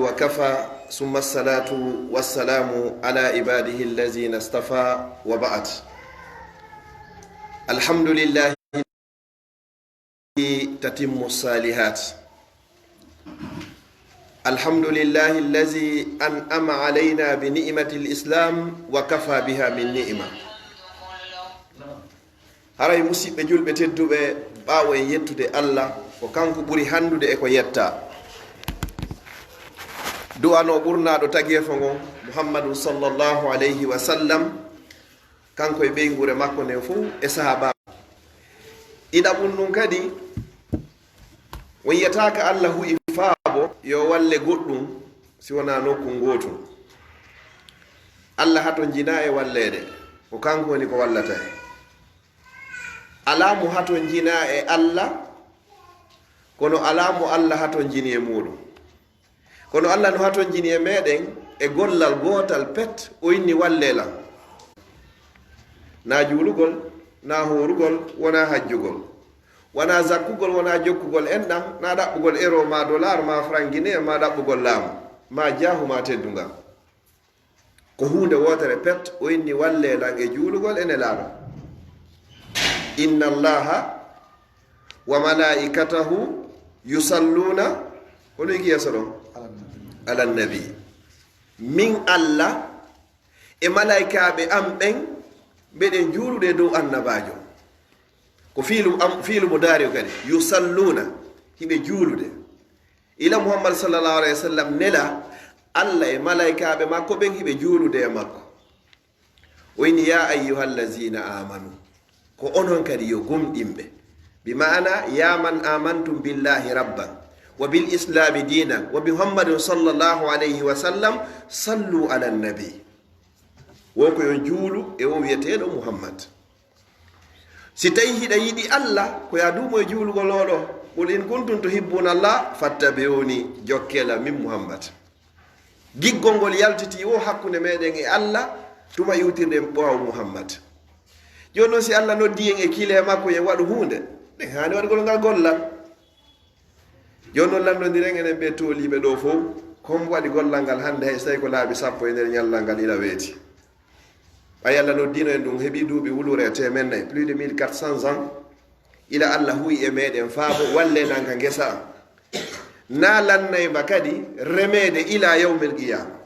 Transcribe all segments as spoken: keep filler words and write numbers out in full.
وكفى، ثم الصلاة والسلام على عباده الذين اصطفى، وبعد. الحمد لله الذي تتم الصالحات. الحمد لله الذي أنعم علينا بنعمة الإسلام وكفى بها من نعمة. Haray, musiɓɓe julɓe tedduɓe, ɓaawo en yettude Allah, ko kanko ɓuri hanndude e ko yetta. Du'ano ɓurnaaɗo tageefo ngon, Muhammadu sallallahu alayhi wa sallam, kanko e ɓeynguure makko nden fof e sahaaba. Ɗiɗaɓum ɗum kadi, on yiyata ka Allah hu'i faabo yo walle goɗɗum si wonaa nokku ngootum. Allah hatonjinaa e walleede, ko kanko woni ko wallata en. Alaa mo hatonjinaa e Allah, kono alaa mo Allah hatonjini e muuɗum. Kono Allah no hatonjini e meeɗen e gollal gootal pet, o inni: "Wallee lan." Naa juulugol, naa hoorugol, wonaa hajjugol. Wonaa zakkugol, wonaa jokkugol enɗam, naa ɗaɓɓugol euro, maa dollar, maa franc guinéen, maa ɗaɓɓugol laamu, maa jaahu, maa teddungal. Ko huunde wootere pet, o inni: "Wallee lan e juulugol e Nelaaɗo." "Inna Allaha wa malaa'ikatahu yusalluna", hono iki yeeso ɗon? "Alan nabi." Min Allah e malaa'ikaaɓe am ɓen, mbeɗen juulude e dow annabaajo. Ko fiilu am, fiilu mo daari o kadi. "Yusalluna", hiɓe juulude. Ila Muhammad sallallahu alayhi wa sallam nela, Allah e malaa'ikaaɓe makko ɓen hiɓe juulude e makko. O inni: "Ya ayyuhallazina amanu", ko onon kadi yo gomɗinɓe. Bi ma'ana, "Ya man amantum billahi rabban, wa bil islami dinan, wa bi Muhammadin sallallahu alayhi wa sallam, sallu ala nabi." Wo ko yo juulu e o wiyeteeɗo Muhammad. Si tawi hiɗa yiɗi Allah, ko ya duumo e juulugol oɗo. "Qul in kuntum tuhibbuna Allah, fattabi'uni", jokkela min Muhammad. Giggol ngol yaltiti wo hakkunde meɗen e Allah, tuma iwtirɗen ɓaawo Muhammad. Jooni noon, si Allah noddi en e kile makko, en waɗu huunde, ɗen haani waɗugol ngal gollal. Jooni noon, lanndondiren enen ɓe tooliiɓe ɗo fof, ko mo waɗi gollal ngal hannde, hay so tawi ko laabi sappo e nder ñallal ngal ila weeti. Ɓay Allah noddiino en ɗum, heɓi duuɓi wuluure e teemen nayi, plus de mille quatre cents ans, ila Allah huwi e meɗen faabo, walle nan ka ngesa am. Na lannay ma kadi remeede ila yawmil qiyama.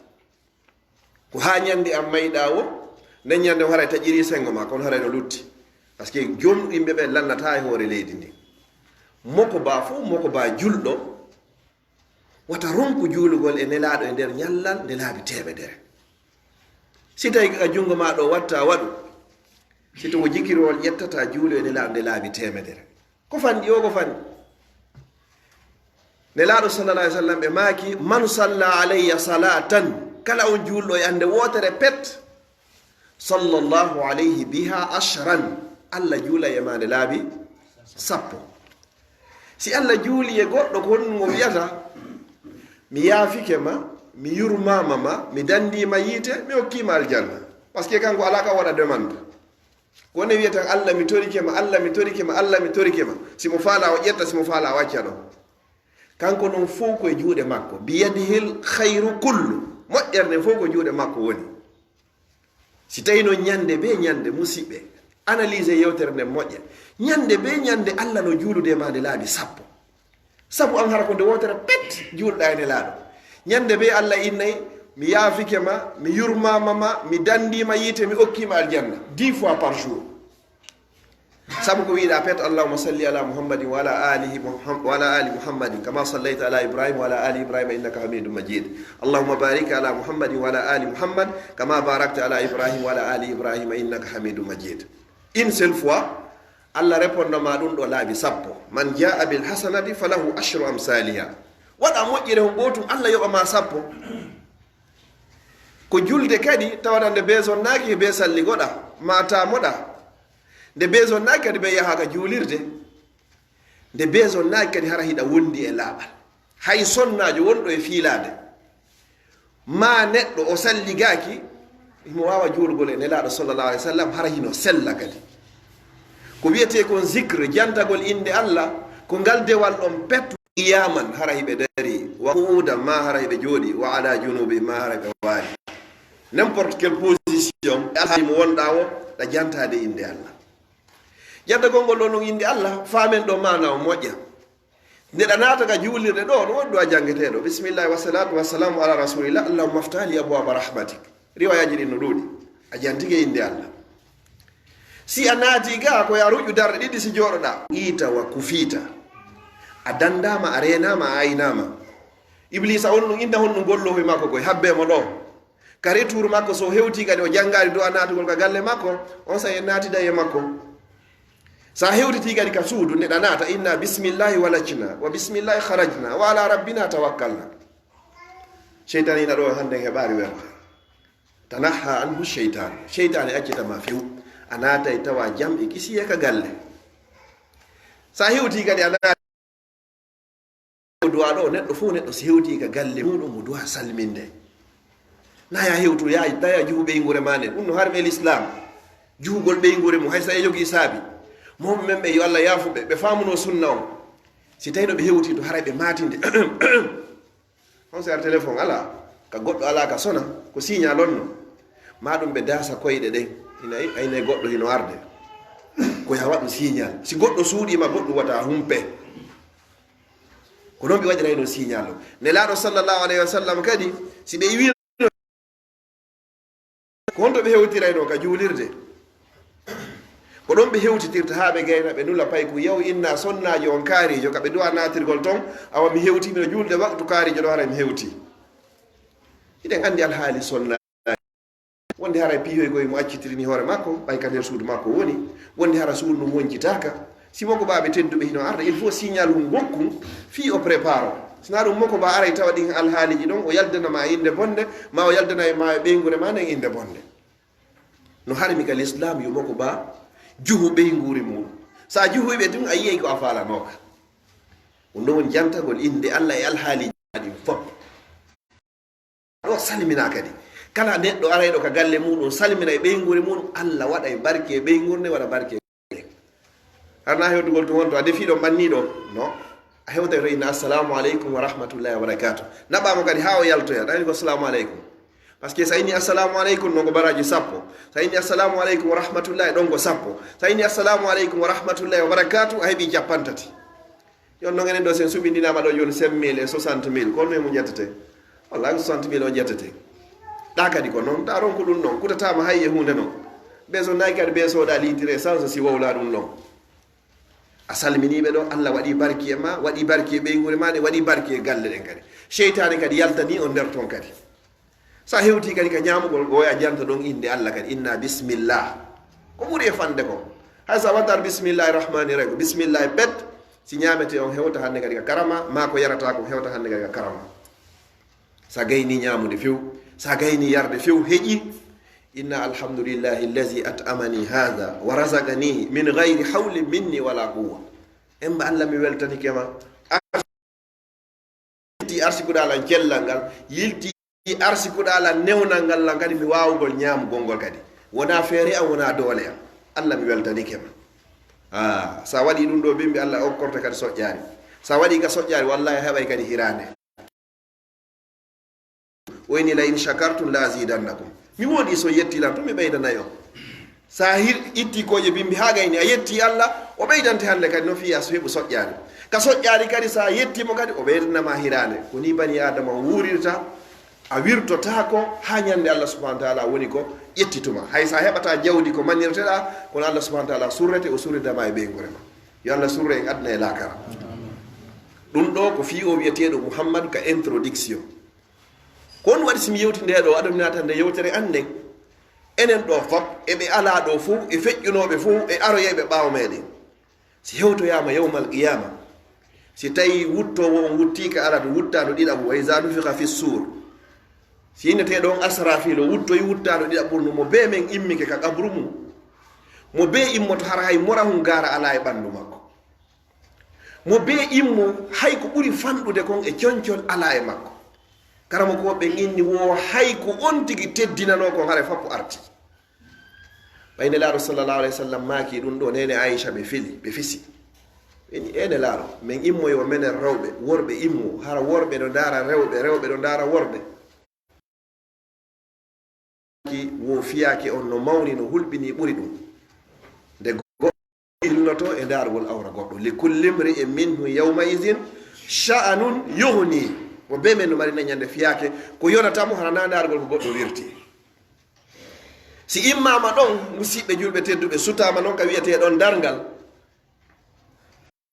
Ko haa ñande am mayɗa wo, nden ñande on haray taƴiri sengo ma, kono haray no lutti. Parce que jomɗinɓe ɓe lannata e hoore leydi ndi. Moko ba fof, moko ba julɗo, wata ronku juulugol e Nelaaɗo e nder ñallal nde laabi teemedere. Si tawi ka junngo ma ɗo watta waɗu, si tawi ko jikirwol ƴettata juulu e Nelaaɗo nde laabi teemedere. Ko fanɗi o, ko fanɗi. Nelaaɗo sallallahu alaihi wasallam ɓe maaki: "Man salla alayya salatan", kala on juulɗo e annde wootere pet, "sallallahu alayhi biha ashran", Allah juula e maande laabi sappo. Si Allah juuli e goɗɗo, ko honɗum o wiyata? "Mi yaafike ma, mi yurmaama ma, mi danndii ma yiite, mi okkii ma aljanna." Parce que kanko alaa ka waɗa demande. Ko ne wiyata, "Allah, mi torike ma, Allah, mi torike ma, Allah, mi torike ma." Si mo faala o ƴetta, si mo faala o acca ɗon. Kanko noon fof ko e juuɗe makko. "Biyadihil khayru kullu." Moƴƴere nden fof ko juuɗe makko woni. Si tawi noon ñande be ñande, musiɓɓe, analyse yewtere nden moƴƴa. Ñande be ñande Allah no juulude ma nde laabi sappo. Sabu an hara ko nde wootere pet juulɗa e Nelaaɗo. Ñande be Allah innay, "Mi yaafike ma, mi yurmaama ma, mi danndii ma yiite, mi okkii ma aljanna." Dix fois par jour. Sabu ko wiiɗa pet, "Allahumma salli ala Muhammadin wa ala alihi Muham-, wa ala ali Muhammadin, kama sallaita ala Ibrahim wa ala ali Ibrahim innaka Hamidum Majid. Allahumma barik ala Muhammadin wa ala ali Muhammad, kama barakta ala Ibrahim wa ala ali Ibrahim innaka Hamidum Majid." Une seule fois, Allah répondre ma ɗum ɗo laabi sappo. "Man jaa bil hasanati falahu ashru amsaliha." Waɗa moƴƴere on gootum, Allah yoɓa ma sappo. Ko julde kadi, tawata nde be sonnaaki, be salligoɗa, ma taamoɗa. Nde be sonnaaki kadi, be yaha ka juulirde. Nde be sonnaaki kadi, hara hiɗa wondi e laaɓal. Hay sonnaajo wonɗo e fiilaade, ma neɗɗo o salligaaki, himo waawa juulugol e Nelaaɗo sallallahu alaihi wasallam, hara hino sella kadi. Ko wiyetee kon zikr, jantagol innde Allah, ko ngal dewal ɗon pet. Qiyaman, hara hiɓe dari, wa qu'udan, ma haray ɓe jooɗi, wa ala junubihim, ma haray ɓe waali. N'importe quelle position, e alhaali mo wonɗa o, ɗa jantaade innde Allah. Jantagol ngol ɗon ɗum innde Allah, faamen ɗo maana o moƴƴa. Nde ɗa naata ka juulirde ɗo, no woɗɗo a janngeteeɗo. Bismillah, wa salatu wa salamu ala rasulillah, Allahumma aftah li abwaaba rahmatik. Riwayaaji ɗin no ɗuuɗi. A jantike innde Allah. Si a naati ga, ko ya ruƴƴu darɗe ɗiɗi si jooɗoɗa. Iita wa kufiita. A dandaama, a reenaama, a aynaama. Ibliisa on ɗum inna honɗum gollowo e makko koy, habbe mo ɗo. Ka retour makko, so hewti kadi o janngaali du'a naatugol ka galle makko, on sa en naatida e makko. Sa hewtiti kadi ka suudu, neɗa naata, inna bismillahi walajna, wa bismillahi kharajna, wa ala rabbina tawakkalna. Seytaane ina ɗo hannde heɓaari welo. Tanaha anhu seytaan. Seytaane accitama few. A naatay tawa jam e kisiye ka galle. Sa hewti kadi a naati du'a ɗo, neɗɗo fof neɗɗo si hewti ka galle muɗum mo du'a salminde. Na ya hewtu ya, na ya juhu ɓeynguure ma nden. Ɗum no harmi e l'islam. Juhugol ɓeynguure mum, hay sa e jogii saabi. Mawɓe men ɓe, yo Allah yaafu ɓe, ɓe faamuno sunna on. Si tawi no ɓe hewti to, haray ɓe maatinde. On seera téléphone ala, ka goɗɗo ala ka sona, ko signal on no. Ma ɗum ɓe daasa koyɗe ɗen, ina, ayne goɗɗo hino arde. Ko ya waɗu signal. Si goɗɗo suuɗiima goɗɗum wata humpe. Ko noon ɓe waɗirayno signal o. Nelaaɗo sallallahu alayhi wa sallam kadi, si ɓe iwi ko honto ɓe hewtirayno ka juulirde? Ko ɗon ɓe hewtitirta haa ɓe gayna, ɓe nula payku, yaw inna sonnaajo on kaariijo, ka ɓe du'a naatirgol ton, awa mi hewti, mino juulde waktu kaariijo ɗo, haray mi hewti. Hiɗen anndi alhaali sonna. Wonde haray piihoy koye mo accitirini hoore makko, ɓay ka nder suudu makko woni. Wonde hara suudu ndun woncitaaka. Si moko ba ɓe tedduɓe hino arda, il faut signal um gokkun fii o préparo. Sina ɗum moko ba aray tawa ɗin alhaaliji ɗon, o yaldana ma innde bonde, ma o yaldana e ma e ɓeynguure ma nden innde bonde. No harmi ka l'islam yo moko ba juhu ɓeynguure mum. Sa juhuy ɓe tun, a yiyay ko a faalanooka. Ɗum ɗon woni jantagol innde Allah e alhaaliji ɗin fof. Ɗo salmina kadi. Kala neɗɗo arayɗo ka galle muɗum, salmina e ɓeynguure muɗum, Allah waɗa e barke e ɓeynguure nden, waɗa barke e galle. Harna hewtugol tun wonto a defi ɗon ɓanni ɗo? No. A hewtay to inna assalamu aleykum wa rahmatullahi wa barakatuh. Naɓamo kadi haa o yaltoya, ɗani ko assalamu aleykum. Parce que sa inni assalamu aleykum, ɗon ko baraji sappo. Sa inni assalamu aleykum wa rahmatullahi, ɗon ko sappo. Sa inni assalamu aleykum wa rahmatullahi wa barakatuh, a heɓi cappanɗe tati. Yon non enen ɗo sen suɓindinama ɗo yon cinq mille e soixante mille, ko honno e mo ƴettete? Wallahi ko soixante mille o ƴettete. Ɗa kadi ko non, ta ronku ɗum non, kutatama hay e hunde non. Beso nayi kadi besoɗa litre essence si wowla ɗum non. A salminiɓe ɗo, Allah waɗi barki e ma, waɗi barki e ɓeynguure ma, ɗe waɗi barki e galle ɗen kadi. Seytaane kadi yaltani on nder ton kadi. Sa hewti kadi ka ñaamugol, ko a janta ɗon innde Allah kadi, inna bismillah. Ko ɓuri e fande ko. Hay sa wattar bismillahi rahmani rahim, ko bismillahi pet, si ñaamete on hewta hannde kadi ka karama, ma ko yarata ko hewta hannde kadi ka karama. Sa gayni ñaamude few, sa gayni yarde few, heƴi. Inna alhamdulillahi allazi at'amani hadha wa razaqanihi min ghayri hawlin minni wala quwwa. Emba Allah mi weltanike ma. Yilti arsikuɗa lan cellal ngal, yilti arsikuɗa lan newnal ngal, lan kadi mi waawugol ñaamugol ngol kadi. Wona feere am, wona doole am. Allah mi weltanike ma. Ah, sa waɗi ɗum ɗo bimbi Allah okkorte kadi soƴƴaari. Sa waɗi ka soƴƴaari, wallahi a heɓay kadi hiraande. O inni, "La in shakartum la azidannakum." Mi woodi so yetti lan, to mi ɓeydanay on. Sa hir-, itti kooƴe bimbi haa gayni, a yetti Allah, o ɓeydante hannde kadi no fiya so heɓu soƴƴaari. Ka soƴƴaari kadi, sa yetti mo kadi, o ɓeydanama hiraande. Ko ni bani Aadama wuurirta, a wirtotaako haa ñande Allah subhanahu wa taala woni ko ƴettituma. Hay sa heɓata jawdi ko manirteɗa, kono Allah subhanahu wa taala surrete, o surridama e ɓeynguure ma. Yo Allah surre en aduna e laakara. Ɗum ɗo ko fii o wiyeteeɗo Muhammadu ka introduction. Ko on waɗi si mi yewti nde ɗo, aɗa mi naata nde yewtere an nden. Enen ɗo fop, e ɓe alaa ɗo fof, e feƴƴunooɓe fof, e aroyayɓe ɓaawo meɗen. Si hewtoyaama yawmal qiyama, si tawi wuttoowo on wuttiika alat wuttaandu ɗiɗaɓu, wa iza nufixa fi suur. Si inneteeɗo on Asrafil o wuttoyi wuttaandu ɗiɗaɓu, no mo bee men immike ka qabru mum. Mo bee immoto hara hay morahun gaara alaa e ɓanndu makko. Mo bee immo, hay ko ɓuri fanɗude kon e concol alaa e makko. Karamoko ɓen inni wo hay ko on tigi teddinanoo kon, hara e fappu arti. Ɓay Nelaaɗo sallallahu alayhi wa sallam maaki ɗum ɗo, neene Aisha ɓe fili, ɓe fisi. Ene laaro, men immoyo menen rewɓe, worɓe immo, hara worɓe no ndaara rewɓe, rewɓe no ndaara worɓe. Ki wo fiyaake on no mawni, no hulɓini ɓuri ɗum. Nde goɗɗo ilnoto e ndaargol awra goɗɗo. Li kulli mri'in minhum yawma izin sha'anun yughni. Mo bee men no mari na ñande fiyaake, ko yonata mo hara na ndaargol ko goɗɗo wirti. Si immaama ɗon, musiɓɓe julɓe tedduɓe, sutaama non ka wi'etee ɗon darngal.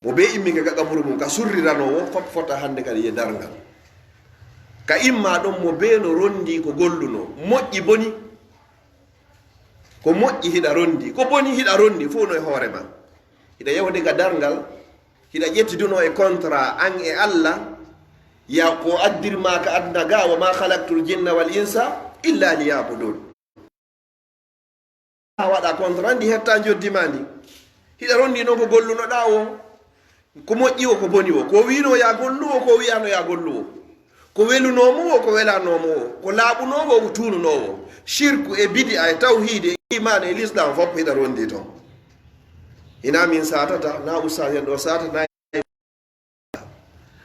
Mo bee immi ka, ka qaburu mum, ka surriranoowo, fop fota hannde kadi e darngal. Ka imma ɗon, mo bee no rondi ko golluno, moƴƴi boni, ko moƴƴi hiɗa rondi, ko boni hiɗa rondi, fof no e hoore ma. Hiɗa yahude ka darngal, hiɗa ƴettiduno e contrat an e Allah, ya ko addir ma ka aduna ga, "Wa ma khalaqtul jinna wal insa illa liya'budun." A waɗa contrat ndi hetta njoddi ma ndi. Hiɗa rondi non ko gollunoɗa o. Ko moƴƴi o, ko boni o. Ko wi'no ya gollu o, ko wi'ano ya gollu o. Ko welunoomo o, ko welanomo o. Ko laaɓunoowo o, ko tuununoowo. Shirku e bid'a e tawhiid e iman e l'islam fof hiɗa rondi ton. Ina min satata, na ustaz en ɗo satata, na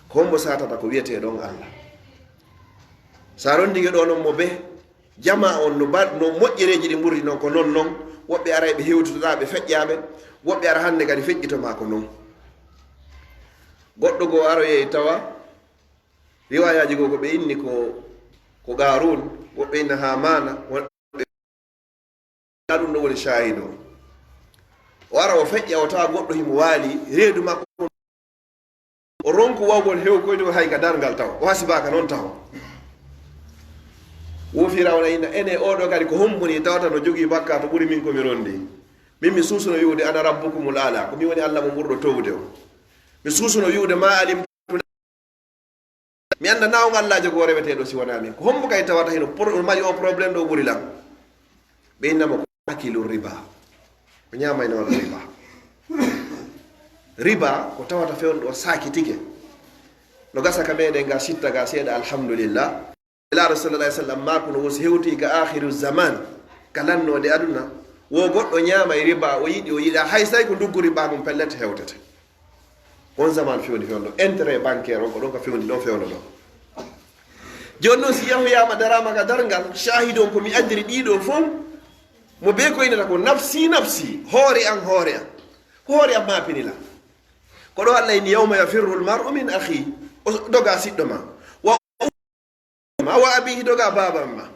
ko hombo satata ko wi'etee ɗon Allah. Sa rondike ɗo non mo be jama on no ba-, no moƴƴereeji ɗi ɓurri non ko non non. Woɓɓe aray ɓe hewtotoɗa ɓe feƴƴaɓe. Woɓɓe ara hannde kadi feƴƴito ma ko non. Goɗɗo goo aroyey tawa riwayaaji goo ko ɓe inni ko, ko Qarun, woɓɓe inna Hamana, woɓɓe ɗum ɗo woni shaahido. O ara o feƴƴa o tawa goɗɗo himo waali reedu makko. O ronku wawgol hewkoyde o hay ka darngal taw. O hasibaaka non taw. Wo Firawna inna, ene oɗo kadi ko homboni tawata no jogii bakka to ɓuri min ko mi rondi. Min mi suusuno wi'ude ana rabbukumul ala. Ko mi woni Allah mo ɓurɗo towde o. Mi suusuno wi'ude ma alim Mi annda na on Allaajo goo reweteeɗo si wonaa min. Ko hombo kay tawata hino pro-, mari o problème ɗo ɓuri lan? Ɓe innamo ko akilu riba. O ñaamaynooɗo riba. Riba ko tawata fewndo o saakitike. No gasa ka meɗen ga sitta ga seeɗa, alhamdulillah. Nelaaɗo sallallahu alaihi wasallam maakuno wo si hewti ka akhiru zaman, ka lannoode aduna, wo goɗɗo ñaamay riba, o yiɗi, o yiɗa, hay say ko nduggu riba mum pellet hewtete. On zaman fewndi fewndo, intérêt bancaire on ko ɗon ka fewndi ɗon fewndo ɗon. Jooni noon si yahoyaama daraama ka darngal, shahidi on ko mi anndiri ɗiɗo fof, mo bee ko innata ko nafsi, nafsi, hoore an, hoore an. Ko hoore an maapini lan. Ko ɗo Allah inni, "Yawma yafirru al-mar'u min akhi." O doga siɗɗo ma. Wa ma wa abihi, doga baaba ma.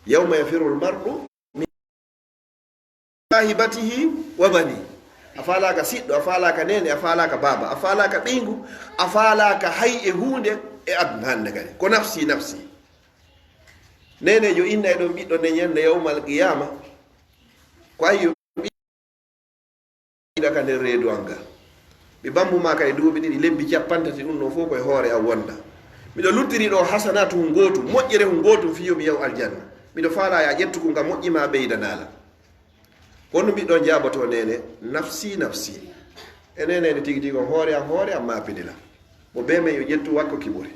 "Yawma yafirru al-mar'u min sahibatihi wa bani." A faalaaka siɗɗo, a faalaaka neene, a faalaaka baaba, a faalaaka ɓeyngu, a faalaaka hay e huunde e aduna hannde kadi. Ko nafsi, nafsi. Neene yo inna e ɗon ɓiɗɗo nden ñande yawmal qiyaama. Ko ayyo ɓiɗɗo ka nder reedu an ga. Mi bambu ma ka e duuɓi ɗiɗi, lebbi cappantati, ɗum ɗon fof ko e hoore an wonda. Miɗo luttiri ɗo hasanatu hun gootum, moƴƴere hun gootum fii yo mi yahu aljanna. Miɗo faalaa ya ƴettu kun ka moƴƴi ma ɓeydanaa lan. Ko honɗum ɓiɗɗo on jaaboto neene? Nafsi, nafsi. E neene ne tigi tigi on hoore an, hoore an maapini lan. Mo bee men yo ƴettu wakko ki ɓuri.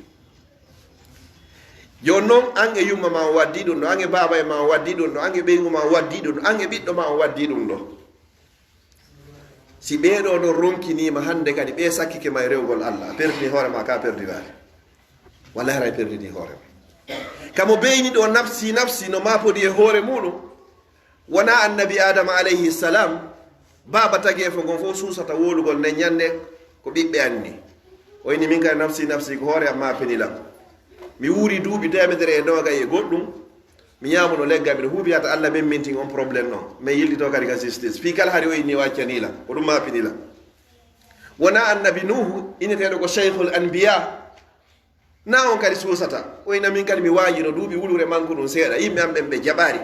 Jooni noon, an e yumma ma on waddi ɗum ɗo, an e baaba e ma on waddi ɗum ɗo, an e ɓeyngu ma on waddi ɗum ɗo, an e ɓiɗɗo ma on waddi ɗum ɗo. Si ɓee ɗoo ɗon ronkiniima hannde kadi, ɓee sakkike ma e rewgol Allah, a perdini hoore ma ka a perdiraade. Wallahi, hay perdini hoore ma. Kamo beyni ɗo nafsi, nafsi, no maapodi e hoore muuɗum. Wonaa annabi Aadama alayhi salam, baaba tageefo ngon fof suusata wowlugol nden ñande ko ɓiɓɓe anni. O inni, "Min kadi nafsi, nafsi, ko hoore am maapini lan. Mi wuuri duuɓi teemedere e noogay e goɗɗum, mi ñaamuno leggal, miɗo huubi hata Allah memmintin on problème non. Men yiltito kadi ka justice." Fii kala hari o inni o accanii lan, ko ɗum maapini lan. Wonaa annabi Nuuhu, inneteeɗo ko Shaykhul Anbiya, na on kadi suusata. O ina min kadi mi waajino duuɓi wulure manko ɗum seeɗa. Yimɓe am ɓen ɓe jaɓaari.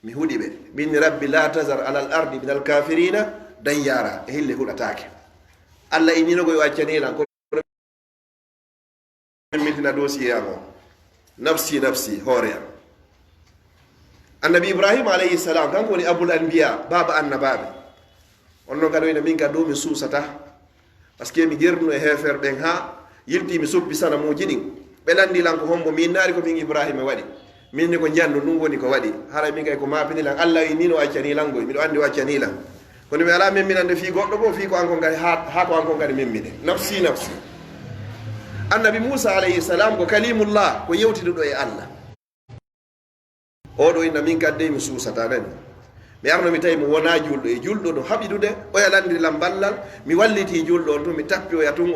Mi huɗi ɓe. Min rabbi la tazar alal ardi minal kafirina dayyara. E hille huɗataake. Allah innino ko yo accani lan. Ko min mitina dossier am o. Nafsi, nafsi, hoore am. Annabi Ibrahima alayhi salam, kanko woni abul anbiya, baaba annabaaɓe. On non kadi wayno min kadi ɗo mi suusata. Parce que mi gerduno e heeferɓe ɓen haa yilti mi soppi sanamuuji ɗin. Ɓe lanndi lan ko hombo, min naari ko min Ibrahima waɗi. Min ni ko njanndu ndun woni ko waɗi. Haray min kay ko maapini lan. Allah inni no accani lan goy. Miɗo anndi o accani lan. Kono mi alaa memminande fii goɗɗo goo, fii ko an kon kadi, haa, haa ko an kon kadi memmine. Nafsi, nafsi. Annabi Muusa alayhi salam ko kalimullah, ko yewtiduɗo e Allah. Oo ɗoo inna min kadi dey mi suusataa, nani. Mi arno mi tawi mo wonaa juulɗo, e juulɗo no haɓidude, oya lanndiri lan ballal, mi wallitii juulɗo on tun, mi tappi oya tun,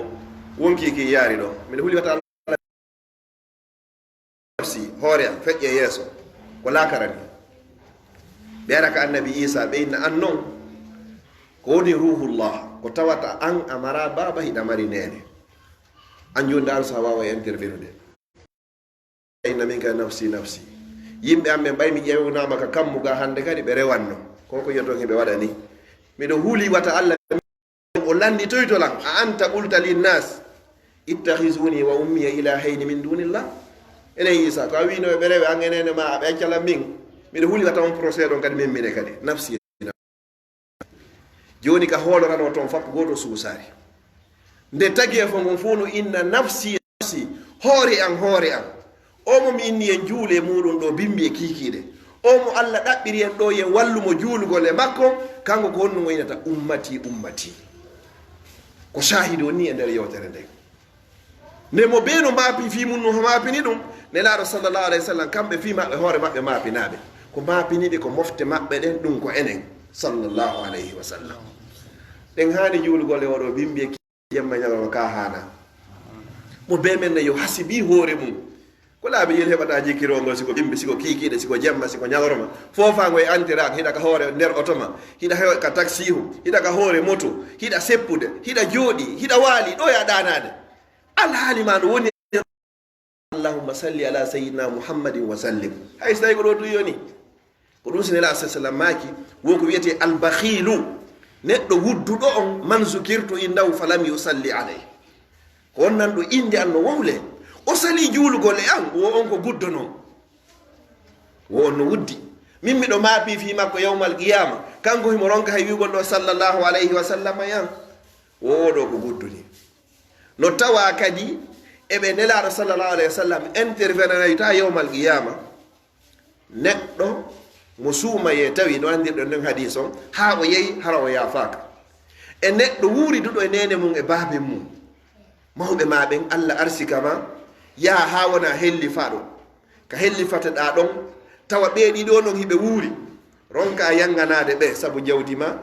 wonkii kii yaari ɗoo. Miɗo huli wata nafsi, hoore am, feƴƴe yeeso, ko laakara ni. Ɓe ara ka annabi Iisaa, ɓe inna an non, ko woni ruuhullah, ko tawata an a maraa baaba, hiɗa mari neene. An jooni an so a waawa intervenude. Inna min ka nafsi, nafsi. Yimɓe am ɓen ɓay mi ƴeewnaama ka kammu ga hannde kadi ɓe rewanno. Ko ko yoton hiɓe waɗa ni. Miɗo huli wata Allah o lannditoyto lan, "A anta qulta linnas ittakhizuni wa ummiya ilahayni min dunillah." Enen Iisa, ko a wiino ɓe rewe an e neene ma, ɓe acca lan min. Miɗo huli wata on procès ɗon kadi min mine kadi. Nafsi. Jooni ka hoolorano ton fap gooto suusaari. Nde tagi e fo ngon fof no inna nafsi, nafsi, hoore an, hoore an. O mo mi inni en juule muuɗum ɗo bimbi e kiikiiɗe. O mo Allah ɗaɓɓiri en ɗo yen wallumo juulugol e makko, kanko ko honno ngoynata ummati, ummati. Ko shaahidu woni e nder yewtere nden. Nde mo bee no maapi fii mun no maapini ɗum, Nelaaɗo sallallahu alayhi wa sallam, kamɓe fii maɓɓe hoore maɓɓe maapinaaɓe. Ko maapiniɓe ko mofte maɓɓe ɗen, ɗum ko enen, sallallahu alayhi wa sallam. Ɗen haani juulugol e oɗo bimbi e jemma ñalawma ka haana. Mo bee men ne yo hasibi hoore mum. Ko laabi yel heɓata jikkirongol siko bimbi, siko kiikiiɗe, siko jemma, siko ñalorma. Foofaango e antiraan, hiɗa ka hoore nder oto ma, hiɗa he-, ka taksihu, hiɗa ka hoore moto, hiɗa seppude, hiɗa jooɗi, hiɗa waali, ɗo ya ɗaanaade. Alhaali ma no woni, "Allahumma salli ala sayyidina Muhammadin wa sallim." Hay so tawi ko ɗo tun yoni. Ko ɗum si Nelaaɗo sallallahu alayhi wa sallam maaki, wo ko wiyetee albakhilu, neɗɗo wudduɗo on, "man zukirtu indahu falam yusalli alayhi." Ko on nan ɗo innde an no wowle. O salii juulugol e an, wo on ko guddo non. Wo on no wuddi. Min miɗo maapi fii makko yawmal qiyaama. Kanko himo ronka hay wi'ugol ɗo sallallahu alayhi wa sallam e an. Wo o ɗo ko gudduni. No tawa kadi eɓe Nelaaɗo sallallahu alayhi wa sallam intervenanoyta yawmal qiyaama. Neɗɗo mo suumayee tawi no anndirɗen nden hadiis on, haa o yehi hara o yaafaaka. E neɗɗo wuuriduɗo e neene mum e baaben mum. Mawɓe ma ɓen, Allah arsika ma, yaha haa wona hellifaɗo. Ka hellifateɗaa ɗon, tawa ɓee ɗiɗo non hiɓe wuuri. Ronka yanganaade ɓe sabu jawdi ma,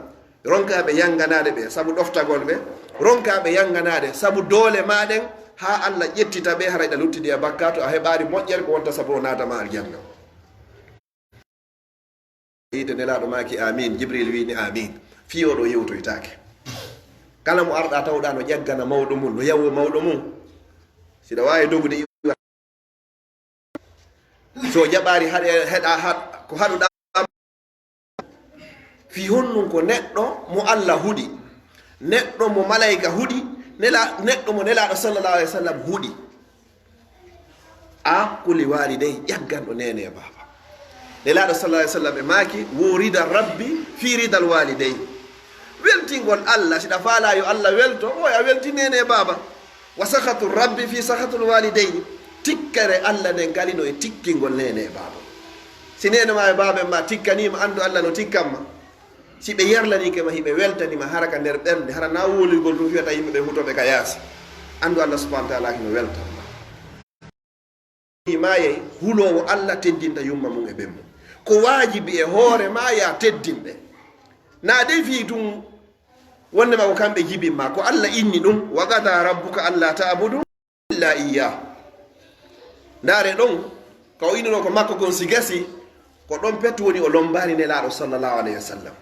ronka ɓe yanganaade ɓe sabu ɗoftagol ɓe, ronka ɓe yanganaade sabu doole ma ɗen, haa Allah ƴettita ɓe, haray ɗa luttidi e bakkaatu, a heɓaali moƴƴere ko wonta sabu o naata ma aljanna. Yiite Nelaaɗo maaki, "Amin." Jibril wiini, "Amin." Fii oɗo yewtoytaake. Kala mo arɗa tawɗa no ƴaggana mawɗo mum, no yawo mawɗo mum. Siɗa waawi dogude iwa. So jaɓaari haɗe-, heɗa haɗ-, ko haɗuɗa. Fii honɗum ko neɗɗo mo Allah huɗi, neɗɗo mo malaika huɗi, nela-, neɗɗo mo Nelaaɗo sallallahu alayhi wa sallam huɗi. Aquli walidayhi, ƴagganɗo neene e baaba. Nelaaɗo sallallahu alayhi wa sallam e maaki, wo rida rabbi fi ridal walidayhi. Weltingol Allah, siɗa faala yo Allah welto, o a welti neene e baaba. Wa sakhatu rabbi fi sakhatul walidayni. Tikkere Allah nden kadi no e tikkingol neene e baaba. Si neene ma e baaba en ma tikkaniima, anndu Allah no tikkan ma. Si ɓe yerlaniike ma, hiɓe weltani ma, hara ka nder ɓernde, hara na wolirgol ɗum fiyata yimɓe ɓe hutooɓe ka yaasi. Anndu Allah subhanahu wa ta'ala hino weltan ma. Maayay, huloowo Allah teddinta yumma mum e ɓen mum. Ko waajibi e hoore ma ya teddin ɓe. Na dey fii tun wonde ma ko kamɓe jibin ma, ko Allah inni ɗum, "Wa qada rabbuka alla ta'budu illa iyyah." Ndaare ɗon, ka o innunoo ko makko kon si gasi, ko ɗon pettu woni o lombaani Nelaaɗo sallallahu alayhi wa sallam.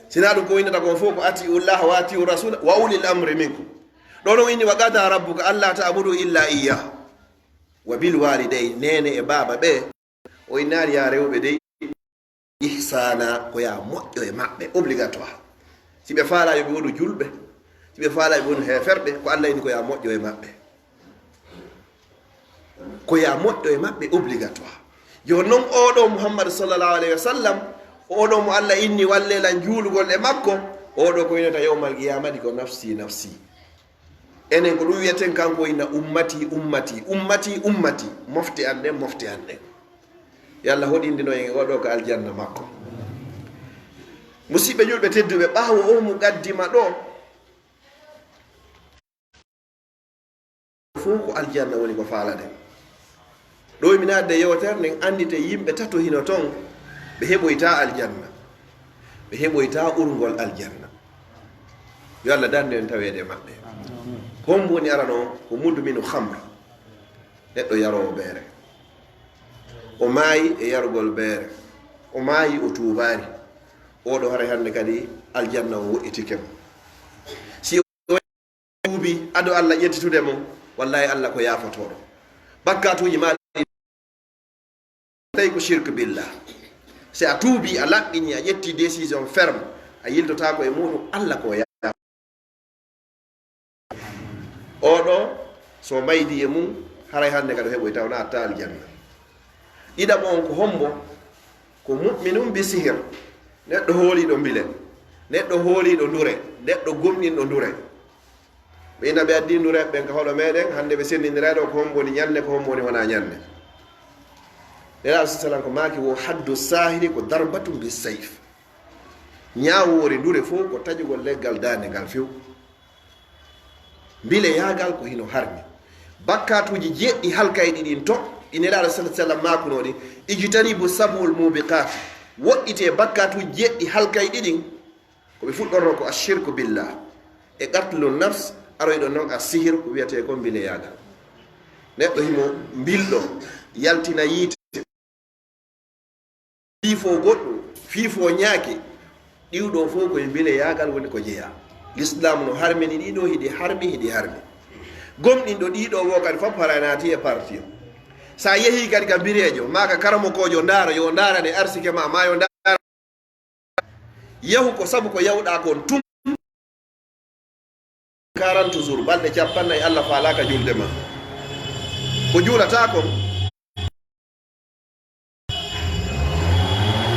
Sinaa ɗum ko innata kon fof ko "Ati'u llaha wa ati'u rasula wa ulil amri minkum." Ɗon on inni, "Wa qada rabbuka alla ta'budu illa iyyah." Wa bil walidayni, neene e baaba ɓe, o innaali ya rewɓe dey, ihsana, ko ya moƴƴo e maɓɓe, obligatoire. Si ɓe faalaa yo ɓe wonu julɓe, si ɓe faalaa yo ɓe wonu heeferɓe, ko Allah inni ko ya moƴƴo e maɓɓe. Ko ya moƴƴo e maɓɓe, obligatoire. Yo non oɗo Muhammad sallallahu alayhi wa sallam, oɗo mo Allah inni walle lan juulugol e makko, oɗo ko winata yawmal qiyamati ko nafsi, nafsi. Enen ko ɗum wiyeten kanko inna ummati, ummati, ummati, ummati. Mofte an ɗen, mofte an ɗen. Yo Allah hoɗindino en e oɗo ka aljanna makko. Musidɓe julɓe tedduɓe, ɓaawo o muqaddima ɗo, fof ko aljanna woni ko faalaɗen. Ɗo e mi naatde yewtere nden, anndite yimɓe tato hino ton, ɓe heɓoyta aljanna, ɓe heɓoyta urngol aljanna. Yo Allah dandu en taweede e maɓɓe. Hombo woni arano? Ko mudminu khamr, neɗɗo yaroowo beere. O maayi e yarugol beere. O maayi, o tuubaari. Oɗo haray hannde kadi aljanna o woɗɗitike mo. Si o tuubi ado Allah ƴettitude mo, wallahi Allah ko yaafotooɗo. Bakkatuuji ma ɗi tawi ko shirk billah. Si a tuubi, a laɓɓini, a ƴetti décision ferme, a yiltotaako e muɗum, Allah ko yaafotooɗo. Oɗo, so maydi e mum, haray hannde kadi o heɓoyta, o naatta aljanna. Ɗiɗaɓo on ko hombo? Ko mu'minun bi sihir, neɗɗo hooliiɗo mbile, neɗɗo hooliiɗo ndure, neɗɗo gomɗinɗo ndure. Ɓe ina ɓe addi ndure ɓen ka hoɗo meɗen, hannde ɓe senndindira ɗo ko hombo woni ñande, ko hombo woni wona ñande. Nelaaɗo sa sallam ko maaki wo haddu sahiri ko darbatun bi sayf. Ñaawoore ndure fof ko taƴugol leggal daande ngal few. Mbile yaagal ko hino harmi. Bakkatuuji jeɗɗi halkayɗi ɗin to, ɗi Nelaaɗo sallallahu alaihi wasallam maakunoo ɗin, ijtanibu sab'ul mubiqat. Woɗɗite bakkatuuji jeɗɗi halkayɗi ɗin, ko ɓe fuɗɗorno ko ashirku billah. E qatlu nafs, aroyɗo non a sihir, ko wiyetee ko mbile yaagal. Neɗɗo himo mbilɗo, yaltina yiite. Fiifo goɗɗo, fiifo ñaake, ɗiwɗo fof koye mbile yaagal woni ko jeyaa. L'islam no harmini ɗiɗo, hiɗi harmi, hiɗi harmi. Gomɗinɗo ɗiɗo wo kadi fof hara naati e parti o. Sa yehi kadi ka bireejo, ma ka karamokoojo ndaara, yo ndaarane arsike ma, ma yo ndaara. Yahu ko sabu ko yawɗa kon tun. Quarante jours, balɗe cappannayi, Allah faalaaka julde ma. Ko juulata kon,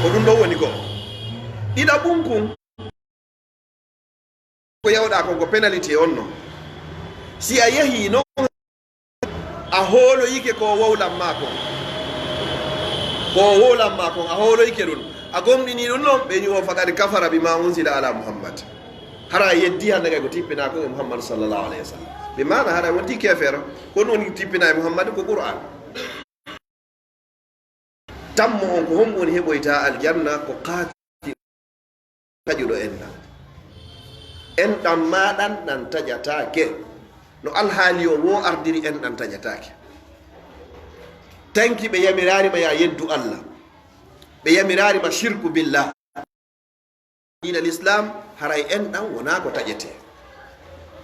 ko ɗum ɗo woni ko. Ɗiɗaɓun kun, ko yawɗa kon ko pénalité on non. Si a yehi non, a hooloyike ko wowlan ma kon. Ko wowlan ma kon, a hooloyike ɗum. A gomɗini ɗum non, ɓe ni o faqad kafara bima unzila ala Muhammad. Hara a yeddi hannde kay ko tippinaa ko e Muhammad sallallahu alayhi wa sallam. Bi maana hara wonti keefeero, ko ɗum woni tippinaa e Muhammad ko Qur'an. Tammo on ko hombo woni heɓoyta aljanna? Ko qaati taƴuɗo enɗan. Enɗan ma ɗan, ɗan taƴataake. No alhaali o wo ardiri, enɗan taƴataake. Tanki ɓe yamiraari ma ya yeddu Allah. Ɓe yamiraari ma shirku billah. Diina l'islam, haray enɗan wonaa ko taƴetee.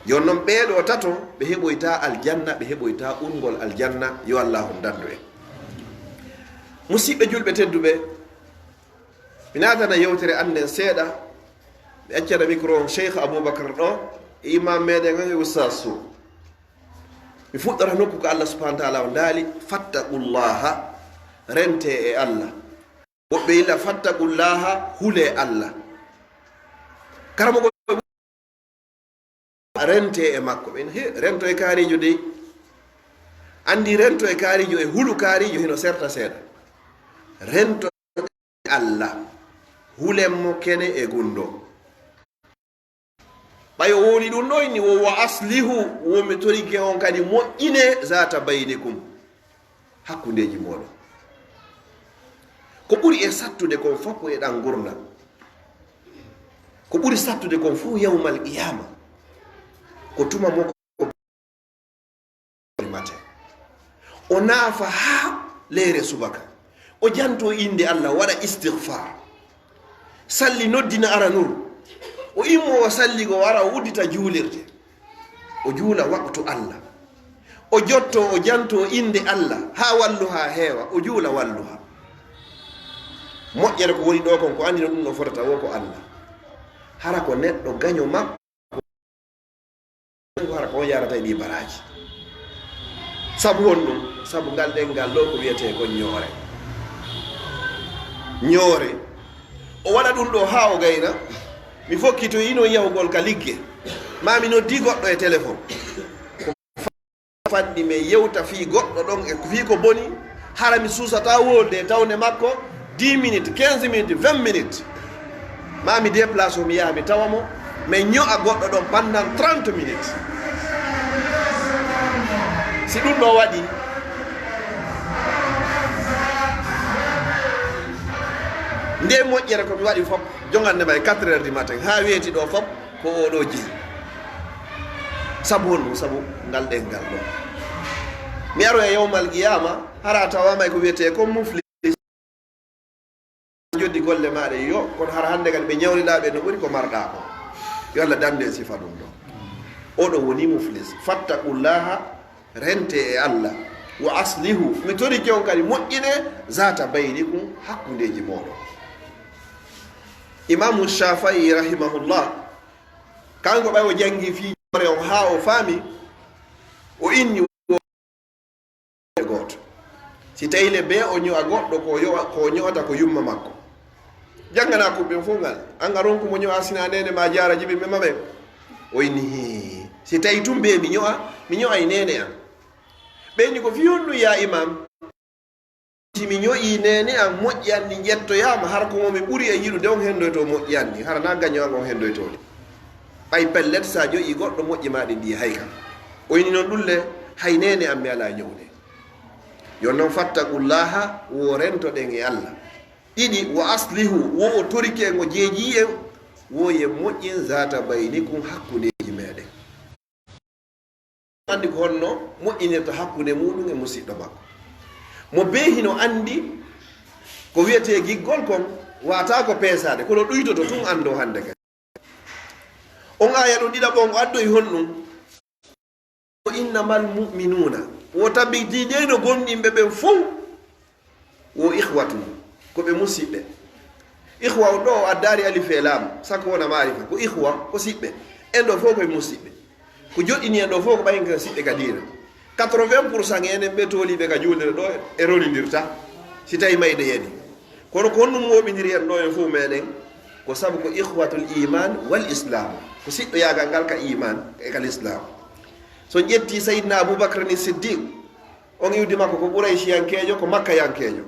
Yo non ɓee ɗoo tato, ɓe heɓoyta aljanna, ɓe heɓoyta urngol aljanna, yo Allah on dandu en. Musidɓe julɓe tedduɓe, mi naatana yewtere an nden seeɗa, mi accana micro on Cheikh Aboubacar ɗo, e imam meɗen on e Oustaz Sow. Mi fuɗɗora nokku ko Allah subhanahu wa ta'ala o daali, "Fattaqullaha", rente e Allah. Woɓɓe illa, "Fattaqullaha", hulee Allah. Karamogo rente e makko. Ɓen, he, rento e kaarijo dey. Andi rento e kaarijo e hulu kaarijo hino serta seeɗa. Rento e Allah. Hulen mo kene e gundo. Ɓay o woni ɗum ɗo inni, wo, "Wa aslihu", wo mi torike on kadi moƴƴine, "zata baynikum", hakkundeeji mooɗon. Ko ɓuri e sattude kon fof ko e ɗan ngurndan. Ko ɓuri sattude kon fof yawmal qiyama. Ko tuma mo mate. O naafa haa leere subaka. O janto innde Allah, o waɗa istighfar. Salli noddina ara nur. O immo o salli go wara o uddita juulirde. O juula waqtu Allah. O jotto o janto innde Allah haa walluha heewa. O juula walluha. Moƴƴere ko woni ɗo kon ko anndi no ɗum no fotata wo ko Allah. Hara ko neɗɗo gaño makko. Hara ko on yarata e ɗi baraaji. Sabu honɗum? Sabu ngal ɗenngal ɗo ko wiyetee ko ñoore. Ñoore. O waɗa ɗum ɗo haa o gayna. Mi fokkitoyi non yahugol ka ligge. Ma mi noddi goɗɗo e telefon. Ko fanɗi men yewta fii goɗɗo ɗon e fii ko boni. Hara mi suusata wolde e tawne makko dix minutes, quinze minutes, vingt minutes. Ma mi déplace o, mi yaha, mi tawa mo, mi ño'a goɗɗo ɗon pendant trente minutes. Si ɗum ɗo waɗi, nde moƴƴere ko mi waɗi fof, jogande ma e quatre heures du matin, haa weeti ɗo fof, ko o ɗo jeyi. Sabu honɗum? Sabu ngal ɗengal ɗo. Mi aro e yawmal qiyama, hara tawama e ko wiyete ko muflis. Joddi golle maaɗa yo, kono hara hannde kadi ɓe ñawliɗa ɓe no ɓuri ko marɗa ko. Yo Allah dande en sifa ɗum ɗo. Oɗo woni muflis. Fattaqullaha, rente e Allah. Wa aslihu, mi torike on kadi moƴƴine, zata baynikum, hakkundeji moɗon. Imamu Shafi'i rahimahullah, kanko ɓay o jangi fii hoore on haa o faami, o inni e gooto. Si tawi le bee o ño'a goɗɗo, ko yo-, ko o ño'ata ko yumma makko. Janngana ko ɓen fof ngal. An a ronku mo ño'a sina neene ma jaara jibi ɓe maɓe. O inni, "Hii. Si tawi tun bee mi ño'a, mi ño'ay neene an." Ɓe inni ko fii honɗum ya imam? Si mi ño'i neene an moƴƴi an ɗin ƴettoyaama, hara ko mo mi ɓuri e yiɗude on hendoyto moƴƴi an ɗin, hara na gaño an on hendoyto ɗi. Ɓay pellet sa ño'i goɗɗo moƴƴi ma ɗin ɗi hay ka. O inni non ɗum le, hay neene an mi alaa ño'ude. Yo non fattaqullaha, wo rentoɗen e Allah. Ɗiɗi, wa aslihu, wo o torike ngo jeeji en, wo ye moƴƴin zata baynikum hakkundeji meɗen. Anndi ko honno moƴƴinirta hakkunde muɗum e musiɗɗo makko. Mo bee hino anndi ko wiyetee giggol kon, wata ko peesaade, kono ɗuytoto tun anndo hannde kadi. On aaya ɗum ɗiɗaɓo on, o addoyi honɗum? Ko innamal mu'minuuna, wo tabitiiɗe no gomɗinɓe ɓen fow, wo ikhwatun, ko ɓe musiɓɓe. Ikhwa on ɗo o addaali alif e laam, sako wona maarifa, ko ikhwa, ko siɓɓe. En ɗo fow koye musiɓɓe. Ko joɗɗini en ɗo fow ko ɓayen ko siɓɓe ka diina. Quatre-vingts pour cent enen ɓe tooliiɓe ka juulirde ɗo e ronindirta, si tawi mayde yani. Kono ko honɗum mooɓindiri en ɗo en fow meɗen? Ko sabu ko ikhwatul iman wal islam. Ko siɗɗoyaagal ngal ka iman e ka l'islam. So ƴetti Sayyidina Abubakar ni Siddiq, on iwdi makko ko Quraysiyankeejo, ko Makkayankeejo.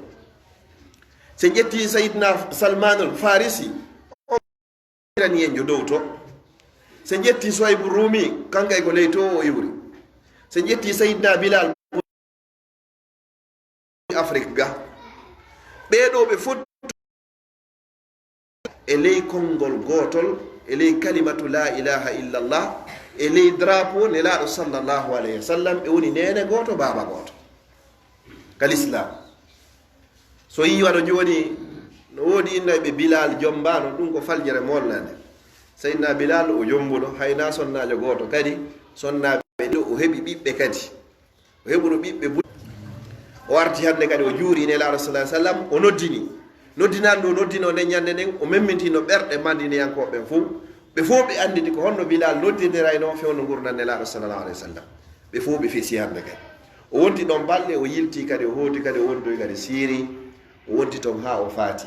So ƴetti Sayyidina Salmanul Farisi, on Iraniyenjo dow to. So ƴetti Suwaybu Rumi, kanko e ko ley to o iwri. So ƴetti Sayyidina Bilal, Afrik ga. Ɓee ɗo ɓe foti e ley konngol gootol, e ley kalimatu la ilaha illallah, e ley drapeau Nelaaɗo sallallahu alayhi wa sallam, ɓe woni neene gooto, baaba gooto. Ka l'islam. So yii wano jooni, no woodi inna ɓe Bilal jombaano, ɗum ko faljere molnande. Sayyidina Bilal o jombuno, hayna sonnaajo gooto kadi, sonnaaɓe ɗiɗo, o heɓi ɓiɓɓe kadi. O heɓuno ɓiɓɓe bu-, o arti hannde kadi, o juuri Nelaaɗo sallallahu alaihi wasallam, o noddini. Noddinaandu o noddino nden ñannde nden, o memmintino ɓerɗe Madinayankooɓe ɓen fow. Ɓe fow ɓe annditi ko honno Bilal noddirniraynoo fewndo ngurndan Nelaaɗo sallallahu alaihi wasallam. Ɓe fow ɓe fesi hannde kadi. O wonti ɗon balɗe, o yilti kadi, o hooti kadi, o wontoyi kadi Siiri. O wonti ton haa o faati.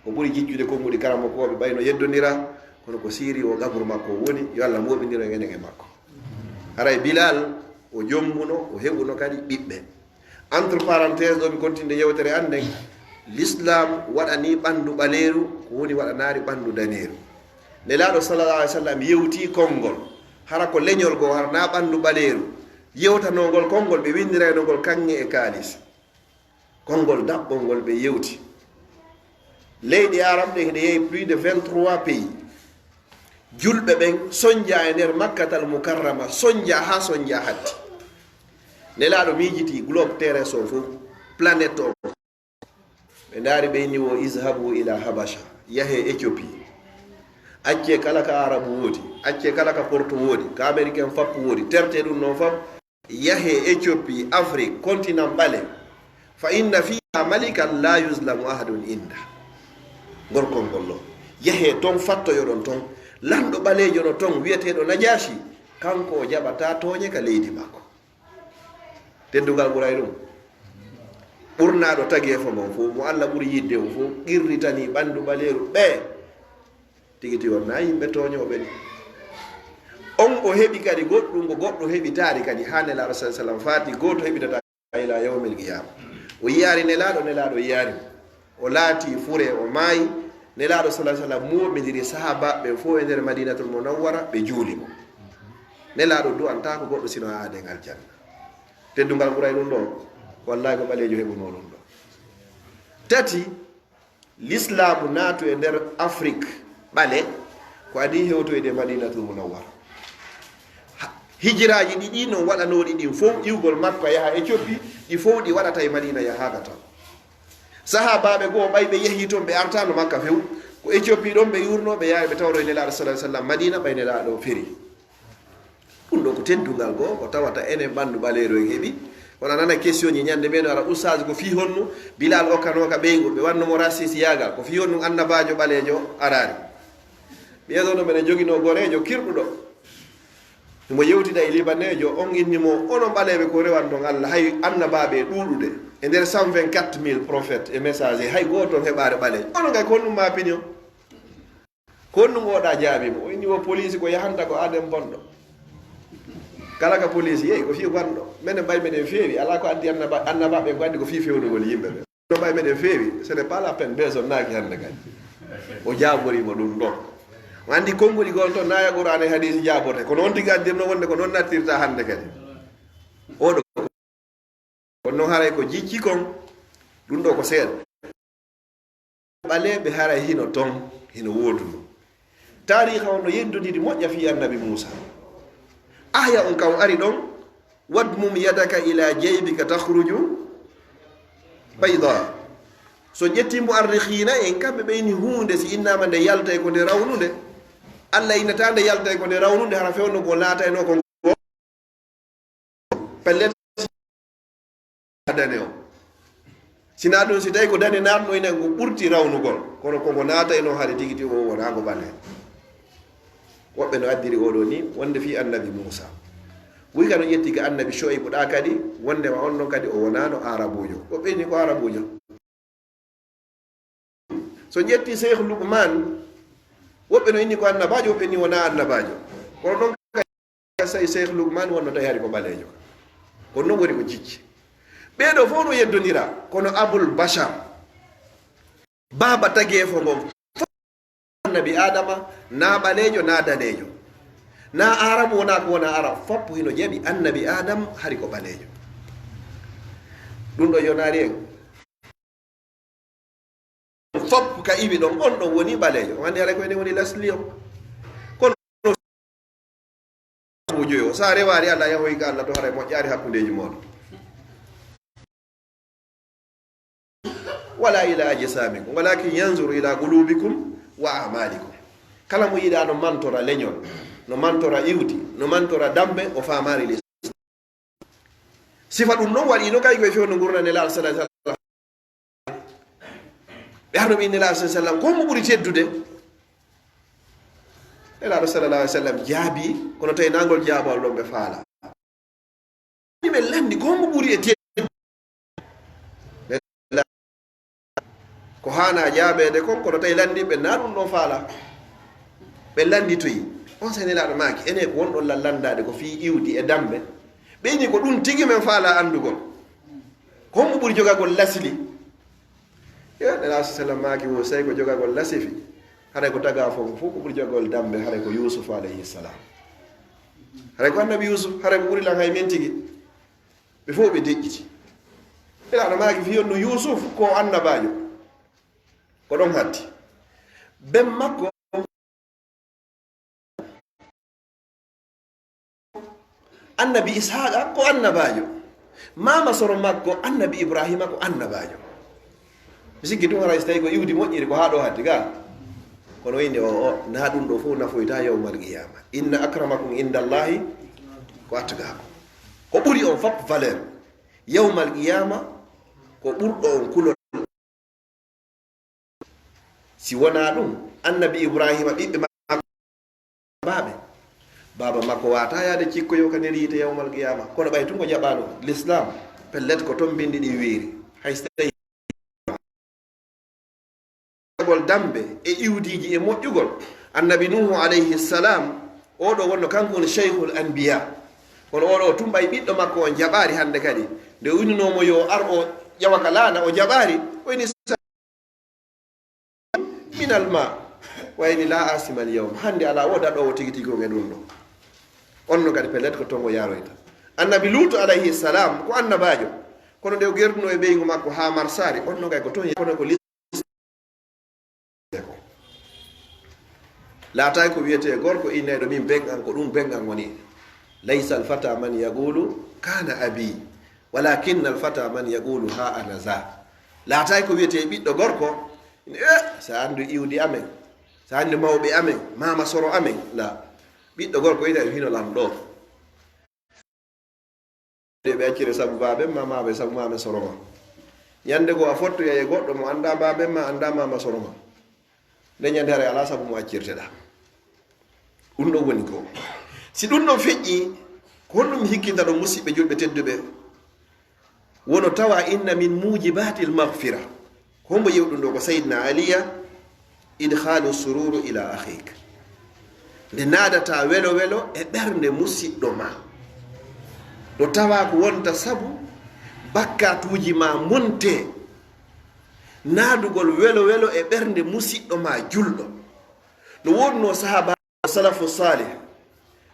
O ɓuri jiccude konguɗi karamokooɓe ɓay no yeddondira, kono ko Siiri o qabru makko woni, yo Allah mooɓindir en enen e makko. Haray Bilal, o jombuno, o heɓuno kadi ɓiɓɓe. Entre parenthèse, ɗo mi continue yewtere an nden, l'islam waɗani ɓandu ɓaleeru ko woni waɗanaari ɓandu daneeru. Nelaaɗo sallallahu alaihi wasallam yewti konngol, hara ko leñol goo, hara na ɓandu ɓaleeru. Yewtanongol konngol, ɓe winndirayno ngol kaŋŋe e kaalis. Konngol daɓɓol ngol ɓe yewti. Leyɗe Arab ɗe, hiɗe yehi plus de vingt-trois pays. Julɓe ɓen sonja e nder Makkatal Mukarrama, sonja haa sonja hatti. Nelaaɗo miijiti globe terrestre o fow, planète o. Ɓe ndaari ɓe inni wo, "Izhabu ila Habasha, yahe Éthiopie. Acce kala ka Arabu woodi, acce kala ka Porto woodi, ka Américain fappu woodi, terte ɗum non fop." Yahe Éthiopie, Afrique, continent ɓale. Fa inna fiha malikan la yuzlamu ahadun inda. Ngol konngol lo. Yahe ton, fattoyoɗon ton. Lanɗo ɓaleejo no ton, wi'eteeɗo Najashi. Kanko o jaɓata tooñe ka leydi makko. Teddungal ɓuray ɗum. Ɓurnaaɗo tageefo ngon fow, mo Allah ɓuri yidde on fow, qirritanii ɓandu ɓaleeru ɓe. Tigi tigi on na yimɓe tooñooɓe ni. On o heɓi kadi goɗɗum, ko goɗɗo heɓitaari kadi haa Nelaaɗo sallallahu alaihi wasallam faati, gooto heɓitata ila yawmil qiyama. O yiyaari Nelaaɗo, Nelaaɗo yiyaari mo. O laati fure, o maayi, Nelaaɗo sallallahu alaihi wasallam muumindiri sahaabaaɓe ɓen fof e nder Madinatul Munawwara, ɓe juuli mo. Nelaaɗo du'antaako goɗɗo sino haa aaden aljanna. Teddungal ɓuray ɗum ɗo? Wallahi ko ɓaleejo heɓunoo ɗum ɗo. Tati, Lislaamu naatu e nder Afrik ɓale, ko adii hewtoyde Madinatul Munawwara. Ha-, hijiraaji ɗiɗi non waɗanooɗi ɗin fof, iwgol Makka yaha Ethiopie, ɗi fof ɗi waɗata e Madina yahaaka ton. Sahaabaaɓe goo ɓay ɓe yehii ton, ɓe artaano Makka few. Ko Ethiopie ɗon ɓe yuurnoo, ɓe yaari ɓe tawroy Nelaaɗo sallallahu alaihi wasallam Madina, ɓay Nelaaɗo feri. Ɗum ɗo ko teddungal goo, ko tawata enen ɓanndu ɓaleeru en heɓi. Kono a nana question ji ñande men ara, ustaas, ko fii honno Bilal okkanooka ɓeyngu, ɓe wanno mo rasis yaagal, ko fii honno annabaajo ɓaleejo araani? Ɓeeɗo no meɗen joginoo goreejo kirɗuɗo. Himo yewtida e libaneejo, on inni mo, onon ɓaleeɓe ko rewan ɗon Allah, hay annabaaɓe e ɗuuɗude. E nder cent vingt-quatre mille prophètes et messagers, hay gooto on heɓaare ɓaleejo. Onon kay ko honɗum maa pini on? Ko honɗum oɗa jaabi mo? O inni wo poliisi ko yahanta ko aaden bonɗo. Kala ka poliisi yehi ko fii bonɗo. Menen ɓay meɗen feewi, alaa ko addi annaba-, annabaaɓe ko addi ko fii fewnugol yimɓe ɓe. No ɓay meɗen feewi, ce n'est pas la peine, beeson naaki hannde kadi. O jaaborii mo ɗum ɗon. O anndi konguɗi goo ton, naaya Qur'aana e hadiisi jaaborte, kono on tigi addirno wonde ko ɗon nattirta hannde kadi. Oɗo. Kono noon haray ko jicci kon, ɗum ɗo ko seeɗa. Ɓaleeɓe haray hino ton, hino wooduno. Taariika on no yeddondiri moƴƴa fii Annabi Muusaa. Aaya on kan ari ɗon, "Wadmum yadaka ila jaybika takhruju bayda." So ƴetti mu'arrikhiina en, kamɓe ɓe inni huunde si innaama nde yaltay ko nde rawnunde. Alla innata nde yaltay ko nde rawnunde, hara fewndo ko laataynoo ko pellet dane o. Sinaa ɗum, si tawi ko dane naatno ina, ngo ɓurti rawnugol, kono ko ngo naatayno hari tigi tigi o wonaa ngo ɓale. Woɓɓe no addiri oɗo ni wonde fii Annabi Muusaa. Woy kano ƴetti ka Annabi Shu'aybu ɗa kadi, wonde ma on ɗon kadi o wonaano Arabuujo. Woɓɓe ni ko Arabuujo. So ƴetti Seex Lukmaan, woɓɓe no inni ko annabaajo, woɓɓe ni wonaa annabaajo. Kono ɗon kay, sai Seex Lukmaan wonno tawi hari ko ɓaleejo. Kono non woni ko jicci. Ɓee ɗo fof no yeddondira, kono Abul Bashar, baaba tageefo ngon, fof Annabi Aadama, na ɓaleejo, na daneejo, na Aarabu, wonaa ko wonaa Arab, fof hino jaɓi Annabi Aadam hari ko ɓaleejo. Ɗum ɗo yonaari en. Fop ka iwi ɗon, on ɗon woni ɓaleejo. On anndi haray ko enen woni lasli on. Kono buujo yo, sa rewaari Allah, yahoy ka Allah, to haray moƴƴaari hakkundeeji mooɗon. Wala ila ajsamikum, walakin yanzuru ila qulubikum wa a'malikum. Kala mo yiɗa no mantora leñol, no mantora iwdi, no mantora dambe, o faamaari les. Sifa ɗum non waɗi no kay koye fewndo ngurndan Nelaaɗo sallallahu alaihi wasallam. Ɓe arno ɓe inni Nelaaɗo sallallahu alaihi wasallam, ko mo ɓuri teddude? Nelaaɗo sallallahu alaihi wasallam jaabi, kono tawi nangol jaabawol ɗon ɓe faala. Ni ɓe lanndi, ko mo ɓuri e teddude? Ko haana jaabeede kon, kono tawi lanndiiɓe na ɗum ɗon faala. Ɓe lannditoyi. On sene Nelaaɗo maaki, ene ko wonɗon lan lanndaade ko fii iwdi e dambe. Ɓe ini ko ɗum tigi men faala anndugol. Ko hombo ɓuri jogagol lasli? Yo Nelaaɗo sallam maaki wo, sey ko jogagol lasifi. Haray ko taga fof, fof ko ɓuri jogagol dambe, haray ko Yuusuf alayhi salam. Haray ko annabi Yuusuf, haray ko ɓuri lan hay men tigi. Ɓe fof ɓe deƴƴiti. Nelaaɗo maaki fii on no Yuusuf ko annabaajo. Ko ɗon hatti. Ben makko, annabi Ishaaqa ko annabaajo. Maama soro makko, annabi Ibraahiima ko annabaajo. Mi sikki tun haray si tawi ko iwdi moƴƴiri ko haa ɗo hatti ga. Kono inde o, o, na ɗum ɗo fof nafoyta yawmal qiyama. Inna akramakum indallahi ko atqakum. Ko ɓuri on fop valeur. Yawmal qiyama ko ɓurɗo on kulol. Si wonaa ɗum, annabi Ibraahiima ɓiɓɓe makko baaɓe. Baaba makko waata yaade cikkoyo ka nder yiite yawmal qiyama. Kono ɓay tun ko jaɓaano l'islam, pellet ko ton bindi ɗin wiiri. Hay so tawi gol dambe e iwdiiji e moƴƴugol. Annabi Nuhu alayhi salam, oɗo wonno kanko woni shaykhul anbiya. Kono oɗo tun ɓay ɓiɗɗo makko on jaɓaari hannde kadi. Nde o innunoo mo yo ar o ƴawa ka laana, o jaɓaari. O inni, sa-, Alma, wayni la asima al yawm. Hannde alaa o daɗoowo tigi tigi on e ɗum ɗo. On no kadi pellet ko tongo yaroyta. Annabi Luutu alayhi salam ko annabaajo. Kono nde o gerduno e ɓeyngu makko haa marsaari, on no kay ko toon kono ko lis-, laataay ko wiyetee gorko innayɗo min ben an, ko ɗum ben an woni. Laysa al fata man yaqulu kana abi, walakinna al fata man yaqulu ha ana za. Laataay ko wiyetee ɓiɗɗo gorko, e, sa anndu iwdi amen, sa anndu mawɓe amen, mama soro amen, la. Ɓiɗɗo gorko ina e hino lan ɗo. Ɓe accire sabu baaben ma, ma ɓe sabu ma ɓe soroma. Ñande goo a fottoyay e goɗɗo mo anndaa baaben ma, anndaa ma ma soroma. Nde ñande haray alaa sabu mo accirteɗaa. Ɗum ɗon woni ko. Si ɗum ɗon feƴƴi, ko honɗum hikkinta ɗon, musiɓɓe julɓe tedduɓe? Wono tawa inna min mujibatil maghfira. Ko hombo yewi ɗum ɗo? Ko Sayyidina Aliya, idkhalu sururu ila akhik. Nde naadata welo welo e ɓernde musiɗɗo ma. Ɗo tawa ko wonta sabu bakkatuuji ma monte. Naadugol welo welo e ɓernde musiɗɗo ma julɗo. No woodunoo sahaba salafu salih,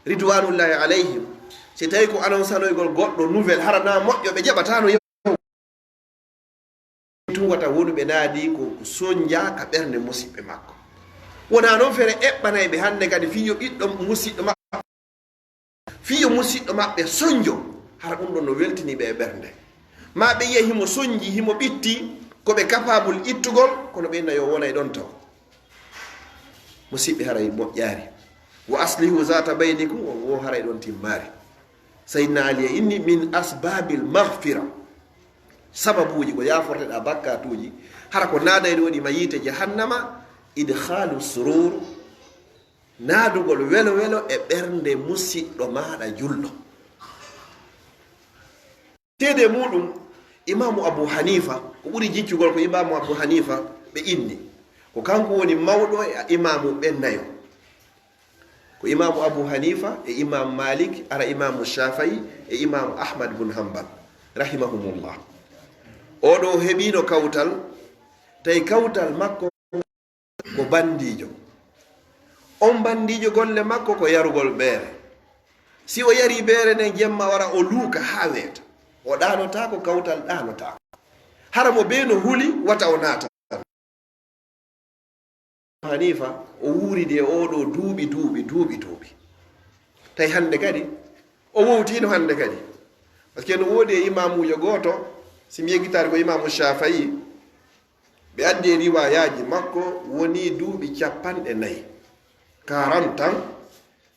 ridwanullahi alayhim, si tawi ko anonsanoygol goɗɗo nouvelle, hara na moƴƴo, ɓe jaɓataano yew-, tun wata wonu ɓe naadi ko sonja ka ɓernde musiɓɓe makko. Wona noon fere eɓɓanay ɓe hannde kadi fii yo ɓiɗɗo musiɗɗo maɓɓe, fii yo musiɗɗo maɓɓe sonjo, hara ɗum ɗon no weltini ɓe e ɓernde. Ma ɓe yiya himo sonji, himo ɓitti, ko ɓe capable ittugol, kono ɓe inna yo wonay ɗon taw. Musiɓɓe, haray moƴƴaari. Wa aslihu zata baynikum, o wo haray ɗon timmaari. Sayyidina Ali e inni, min asbabil maghfira. Sababuuji ko yaaforteɗaa bakkatuuji, hara ko naadayɗo waɗi ma yiite jahannama, idkhalu surur, naadugol welo welo e ɓernde musiɗɗo maaɗa julɗo. Seede muɗum, Imaamu Abu Hanifa, ko ɓuri jiccugol ko Imaamu Abu Hanifa ɓe inni. Ko kanko woni mawɗo e imaamu ɓen nayo. Ko Imaamu Abu Hanifa e Imaamu Malik, ara Imaamu Shafi'i e Imaamu Ahmad bun Hanbal, rahimahumullah. Oɗo heɓino kawtal, tawi kawtal makko ko bandiijo. On bandiijo golle makko ko yarugol beere. Si o yari beere nden jemma wara o luuka haa weeta. O ɗaanotaako, kawtal ɗaanotaako. Hara mo bee no huli wata o naata. Hanifa o wuuridi e oɗo duuɓi, duuɓi, duuɓi, duuɓi. Tawi hannde kadi, o wowtiino hannde kadi. Parce que no woodi e imaamuujo gooto, si mi yeggitaari ko Imaamu Shafi'i, ɓe addi e riwaayaaji makko woni duuɓi capanɗe nayi, quarante ans,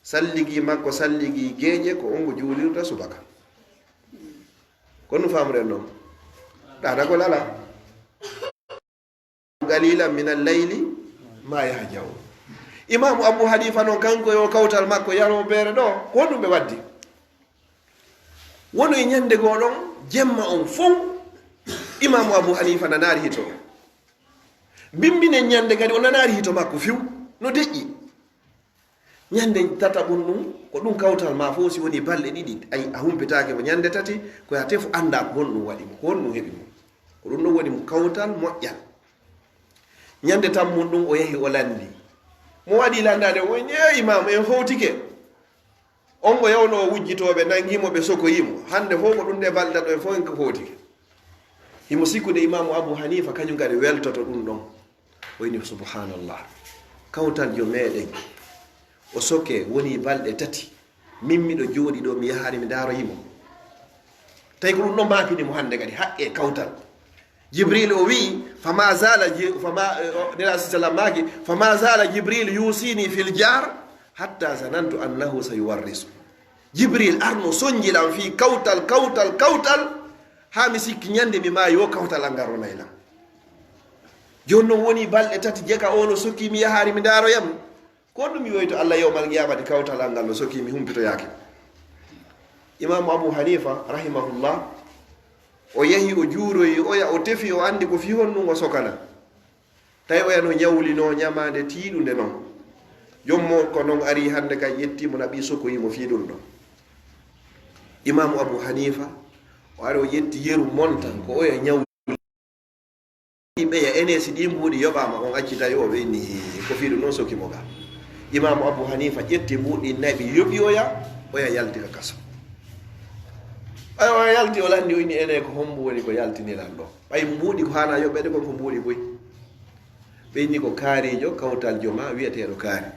salligi makko, salligi geeƴe, ko on mo juulirta subaka. Ko ɗum faamuɗen noon. Ɗaata ko lala. Qalilan min al-layli ma yahja'un. Imaamu Abu Hanifa noon, kanko yo kawtal makko yaro beere ɗo, ko honɗum ɓe waddi? Wono e ñande goo ɗon, jemma on fow, Imaamu Abu Hanifa nanaari hito. Bimminen ñande kadi, o nanaari hito makko few, no deƴƴi. Ñande tataɓun ɗum, ko ɗum kawtal ma fof, si woni balɗe ɗiɗi, ay, a humpitaake mo ñande tati, ko yaa tefu annda ko honɗum waɗi mo, ko honɗum heɓi mo. Ko ɗum ɗon woni mo kawtal moƴƴal. Ñande tammun ɗum, o yahi o lanndi. Mo waɗi lanndaade, o wi'i, "Ee, Imaamu, en fowtike." On o yawno o wujjitooɓe, nanngi mo, ɓe sokoyi mo. Hannde fof ko ɗum ɗe balɗe ɗo, en fof en ko fowtike. Himo sikkude Imaamu Abu Hanifa, kañum kadi weltoto ɗum ɗon. O inni, "Subhanallah, kawtal jo meɗen, o soke woni balɗe tati, min miɗo jooɗi ɗo, mi yahaari mi ndaaroyi mo." Tawi ko ɗum ɗon maapini mo hannde kadi, haqqe kawtal. Jibril o wi'i, "Fama zala Ji-, fama, eh, o, Nela sallam maaki, fama zala Jibril yusini fil jar, hatta zanantu annahu sayuwarrisu." Jibril arno sonji lan fii kawtal, kawtal, kawtal, haa mi sikki ñande mi maayi, wo kawtal an ngal ronay lan. Jooni non woni balɗe tati jeka o no sokki mi yahaari mi ndaaroya mo. Ko ɗum mi woyto Allah yawmal qiyamati, kawtal an ngal no sokki mi humpitoyaaki. Imaamu Abu Hanifa, rahimahullah, o yahi o juuroyi oya, o tefi, o anndi ko fii honɗum o sokana. Tawi oya no ñawlinoo ñamaande tiiɗunde non. Jom mo ko non ari hannde kay, ƴetti mo, naɓi, sokoyi mo fii ɗum ɗon. Imaamu Abu Hanifa, o ari o ƴetti yeru monta ko oya ñawli. ɓeya ene si ɗi mbuuɗi yoɓaama, on accitay o ɓe inni ko fii ɗum noon soki mo ga. Imaamu Abu Hanifa ƴetti mbuuɗi nayi ɓe yoɓi oya, oya yalti ka kaso. Ɓay oya yalti o lanndi o inni ene ko hombo woni ko yaltini lan ɗo. Ɓay mbuuɗi ko haana yoɓɓede kon ko mbuuɗi buy. Ɓe inni ko kaarijo kawtal joma wi'eteeɗo kaari.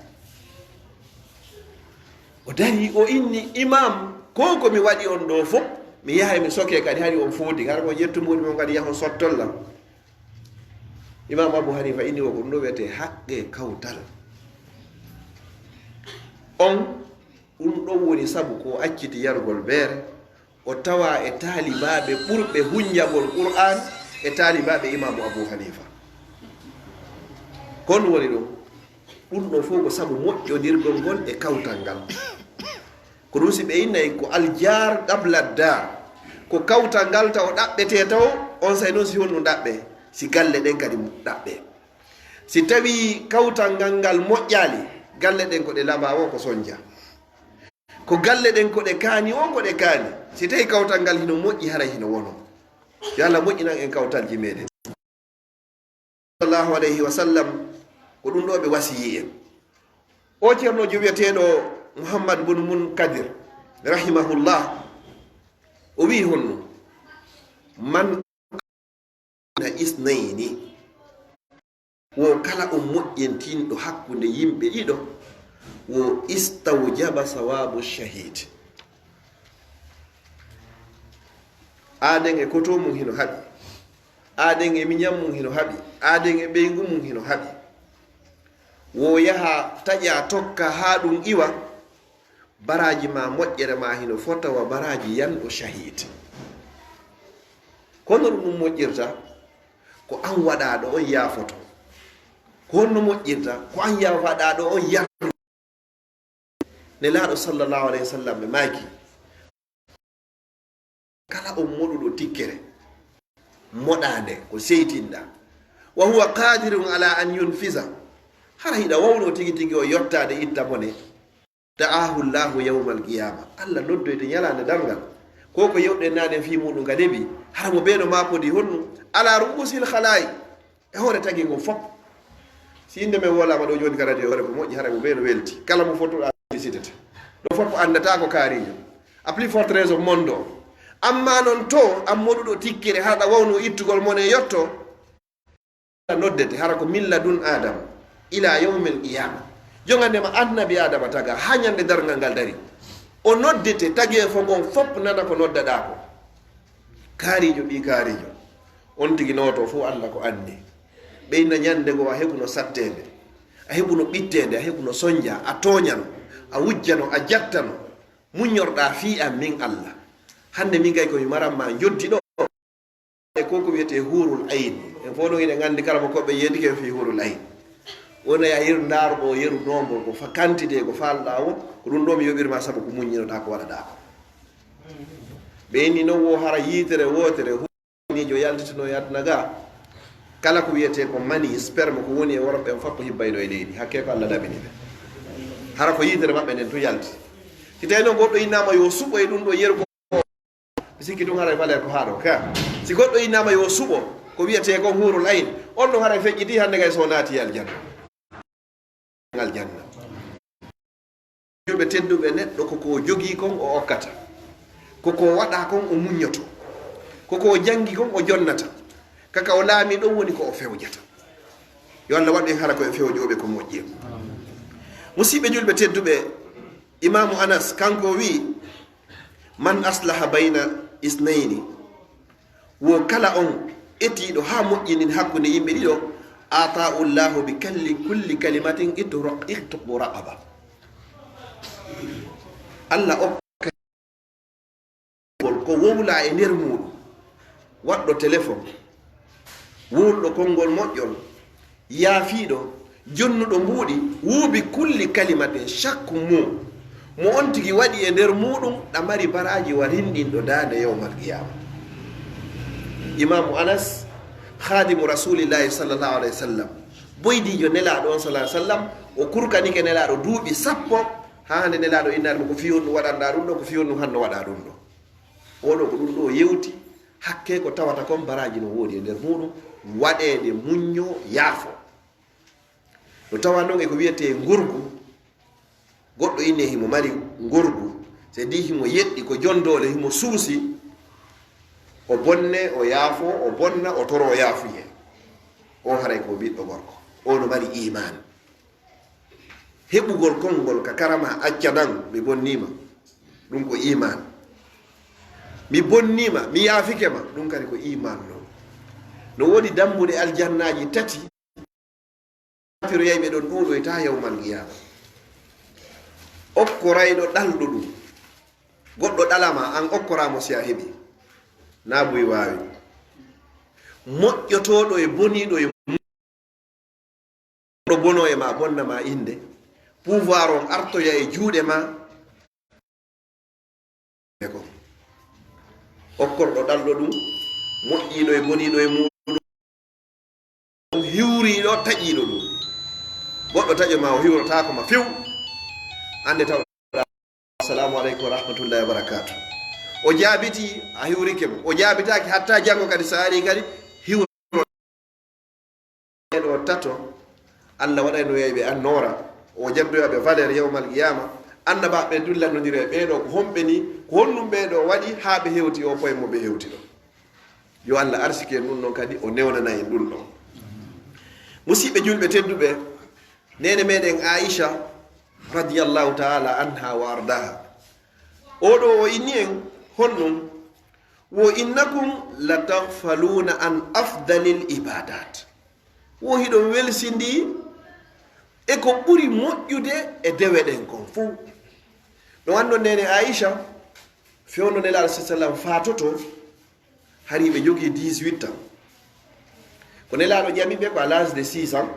O dari o inni imam ko ko mi waɗi on ɗo fof mi yahay mi soke kadi hari on foodi kala ko ƴettu mbuuɗi mon kadi yahon sottolla. Imam Abu Hanifa inni o ko ɗum ɗo wiyetee haqqe kawtal. On ɗum ɗon woni sabu ko acciti yarugol beere o tawa e taalibaaɓe ɓurɓe hunjagol qur'an e taalibaaɓe imaamu abu hanifa. Kon woni ɗum ɗum ɗo fof ko sabu moƴƴodirgol ngol e kawtal ngal. Ko ɗum si ɓe innay ko aljar qabla dar, ko kawtal ngal taw ɗaɓɓetee taw. On say noon si honɗum ɗaɓɓe? Si galle ɗen kadi ɗaɓɓe. Si tawi kawtal ngal ngal moƴƴaali, galle ɗen ko ɗe laɓa o ko sonja. Ko galle ɗen ko ɗe kaani o ko ɗe kaani. Si tawi kawtal ngal hino moƴƴi haray hino wono. Yo allah moƴƴinan en kawtalji meɗen. Sallallahu alayhi wa sallam ko ɗum ɗo ɓe wasiyi en. O ceernojo wiyeteeɗo muhammad bun mun kadir rahimahullah o wi'i honno man na isnayni wo kala on moƴƴintinɗo hakkunde yimɓe ɗiɗo wo istawjaba sawabu shahid. Aaden e koto mum hino haɓi, aaden e miñan mum hino haɓi, aaden e ɓeyngu mum hino haɓi. Wo yaha taƴa tokka haa ɗum iwa. Baraaji ma moƴƴere ma hino fota wa baraaji yanɗo shahid. Kono ɗum ɗum moƴƴirta ko an waɗaaɗo on yaafoto. Ko honno moƴƴirta ko an yaafaɗaaɗo on yarno. Nelaaɗo sallallahu alayhi wa sallam ɓe maaki kala on moɗuɗo tikkere moɗaande ko seytinɗa wa huwa qadirun ala an yunfisa, hara hiɗa wawno tigi tigi o yottaade itta mone. Da'ahu llahu yawmal qiyama, allah noddoyde ñalaande darngal. Ko ko yewɗen naaden fii muɗum ka debi hara mo ɓeeno maakodi honnu ala ru'usil khalayi. E hoore tagi ngon fof. Si innde men wolaama ɗo jooni ka radio hoore ko moƴƴi hara mo ɓeeno welti kala mo fotuɗa felicitete. Ɗo fof ko anndataa ko kaarijo a plus forte raison mondo. Amma noon to an moɗuɗo tikkere haɗa wawno ittugol mon e yotto noddete hara ko milla dun adam ila yawmil qiyama. Jogandema annabi adama taga ha ñande dargal ngal dari o noddete tageefo ngon fof nana ko noddaɗa ko. Kaarijo ɓi kaarijo on tigi nooto fof annda ko anni. Ɓeyna ñande goo a heɓuno sattende, a heɓuno ɓittende, a heɓuno sonja, a tooñano, a wujjano, a jattano. Muññorɗa fii an min allah. Hannde min gay komi maran ma joddi ɗo e ko ko wiyetee huurul ayn. En fof ɗum hiɗen anndi kala mo koɓɓe yeedike en fii huurul ayn. Wona ya yeru ndaaro ɗo yeru nombre ko fa quantité ko faalɗa o. Ko ɗum ɗo mi yoɓirma sabu ko muññinoɗa ko waɗaɗa ko. Ɓe inni noon wo hara yiitere wootere huurnijo yaltitino e aduna ga. Kala ko wiyetee ko mani sperme ko woni e worɓe en fof ko hibbayno e leydi hakke ko allah labini ɓe. Hara ko yiitere maɓɓe nden to yalti. Si tawi noon goɗɗo innama yo suɓo e ɗum ɗo yeru ko mi sikki ɗum haray falee ko haa ɗo ka. Si goɗɗo innama yo suɓo ko wiyetee kon huurul ayn on ɗum haray feƴƴiti hannde kay so naati aljanna. Aljanna. Julɓe tedduɓe neɗɗo ko ko jogii kon o okkata, ko ko waɗa kon o muññoto, ko ko janngi kon o jonnata. Kaka o laami ɗon woni ko o fewjata. Yo allah waɗu en hara ko e fewjooɓe ko moƴƴi. Musiɓɓe julɓe tedduɓe, imaamu anas kanko o wi'i man aslaha bayna isnayni, wo kala on etiiɗo haa moƴƴinin hakkunde yimɓe ɗiɗo, ata'u llahu bi kalli kulli kalimatin ittuqu raqaba. Allah okka ko wowla e nder muɗum, waɗɗo telefon, wowluɗo konngol moƴƴol, yaafiiɗo, jonnuɗo mbuuɗi, wuubi kulli kalimatin shakku mum, mo on tigi waɗi e nder muɗum ɗa mari baraaji wa rinɗinɗo daande yowmal qiyama. Imaamu anas, khadimu rasulillahi sallallahu alayhi wa sallam, boydijo nelaɗo on sallallahu alayhi wa sallam, o kurkanike nelaɗo duuɓi sappo. Haa hande nelaɗo innade mo ko fii honɗum waɗanɗa ɗum ɗo, ko fii honɗum hanno waɗa ɗum ɗo. Oɗo ko ɗum ɗo yewti. Hakke ko tawata kon baraaji no woodi e nder muuɗum, waɗeede muñño yaafo. No tawa noon e ko wiyetee ngorgu, goɗɗo inne himo mari ngorgu, se di himo yeɗɗi ko jondoole, himo suusi, o bonne, o yaafo, o bonna, o toro, o yaafuyee. O haray ko ɓiɗɗo gorko. O no mari iimaan. Heɓugol konngol ka karama acca nan, mi bonniima. Ɗum ko iimaan. Mi bonniima, mi yaafike ma, ɗum kadi ko iimaan non. No woodi dambuɗe aljannaaji tati, firoyayɓe ɗon ɗuuɗoyta yawmal qiyaama. Okkorayɗo ɗalɗo ɗum. Goɗɗo ɗalama, an okkoraamo si a heɓi. Naa buy waawi. Moƴƴotooɗo e boniiɗo e ɗo bono e ma, bonna ma innde. Pouvoir on artoya e juuɗe ma. Ko okkorɗo ɗalɗo ɗum, moƴƴiiɗo e boniiɗo e muuɗum, hiwriiɗo taƴiiɗo ɗum. Goɗɗo taƴo ma, o hiwrotaako ma few. Annde taw, "Assalamu aleykum wa rahmatullahi wa barakatuh." O jaabiti, a hiwrike mo. O jaabitaaki hatta janngo kadi, so ari kadi, hiwro. Ɓeeɗo tato, Allah waɗayno yeyɓe annoora, o janndoya ɓe valeur yawmal qiyaama. Annabaaɓe dun lannondira e ɓeeɗo ko honɓe ni, ko honɗum ɓeeɗo waɗi haa ɓe hewti o poye mo ɓe hewti ɗo. Yo Allah arsike en ɗum ɗon kadi, o newnana en ɗum ɗon. Musiɓɓe julɓe tedduɓe, neene meɗen Aisha radiyallahu ta'ala anha wa ardaha. Oɗo o inni en honɗum? Wo innakum lataghfaluna an afdalil ibadat. Wo hiɗon welsindi e ko ɓuri moƴƴude e dewe ɗen kon fuu. No anndon neene Aisha, fewndo Nelaaɗo sa sallam faatoto, hari ɓe jogii dix-huit ans. Ko Nelaaɗo ƴami ɓe ko à l'âge de six ans,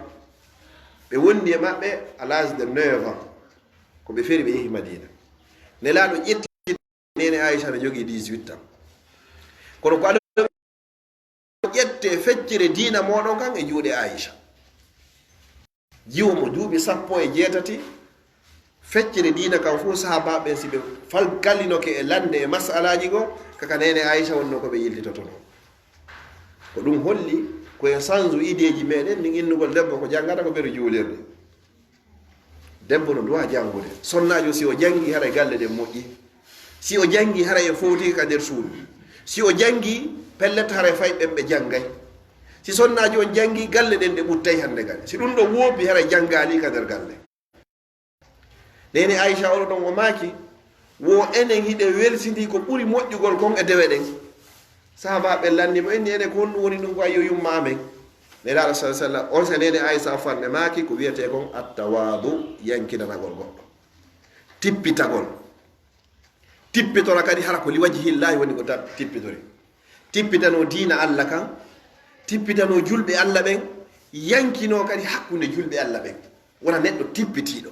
ɓe wondi e maɓɓe à l'âge de neuf ans. Ko ɓe feri ɓe yehi Madina. Nelaaɗo ƴetti neene Aisha no jogii dix-huit ans. Kono ko aɗa ƴette feccere diina mooɗon kan e juuɗe Aisha. Jiwo mo duuɓi sappo e jeetati, feccere diina kan fof sahaabaaɓe ɓen si ɓe fal-, kallinoke e lande e masalaaji goo, kaka neene Aisha wonno ko ɓe yiltitotono. Ko ɗum holli ko en sansu ideeji meɗen, min innugol debbo ko janngata ko beru juulirde. Debbo no duwa janngude. Sonnaajo si o janngi haray galle ɗen moƴƴi. Si o janngi haray e fowti ka nder suudu. Si o janngi pellet haray fay ɓen ɓe janngay. Si sonnaajo on janngi galle ɗen ɗe ɓuttay hannde kadi. Si ɗum ɗo woopi haray janngaali ka nder galle. Neene Aisha oɗo ɗon o maaki, wo enen hiɗen welsindi ko ɓuri moƴƴugol kon e dewe ɗen. Sahaabaaɓe lanni mo, inni enen ko honɗum woni ɗum ko ayyo yumma amen. Nelaaɗo sallallahu alaihi wasallam, on sa neene Aisha fanne maaki ko wiyetee kon attawadu, yankinanagol goɗɗo. Tippitagol. Tippitora kadi hara ko li wajhillahi woni ko ta-, tippitori. Tippitanoo diina Allah kan, tippitanoo julɓe Allah ɓen, yankinoo kadi hakkunde julɓe Allah ɓen. Wona neɗɗo tippitiiɗo.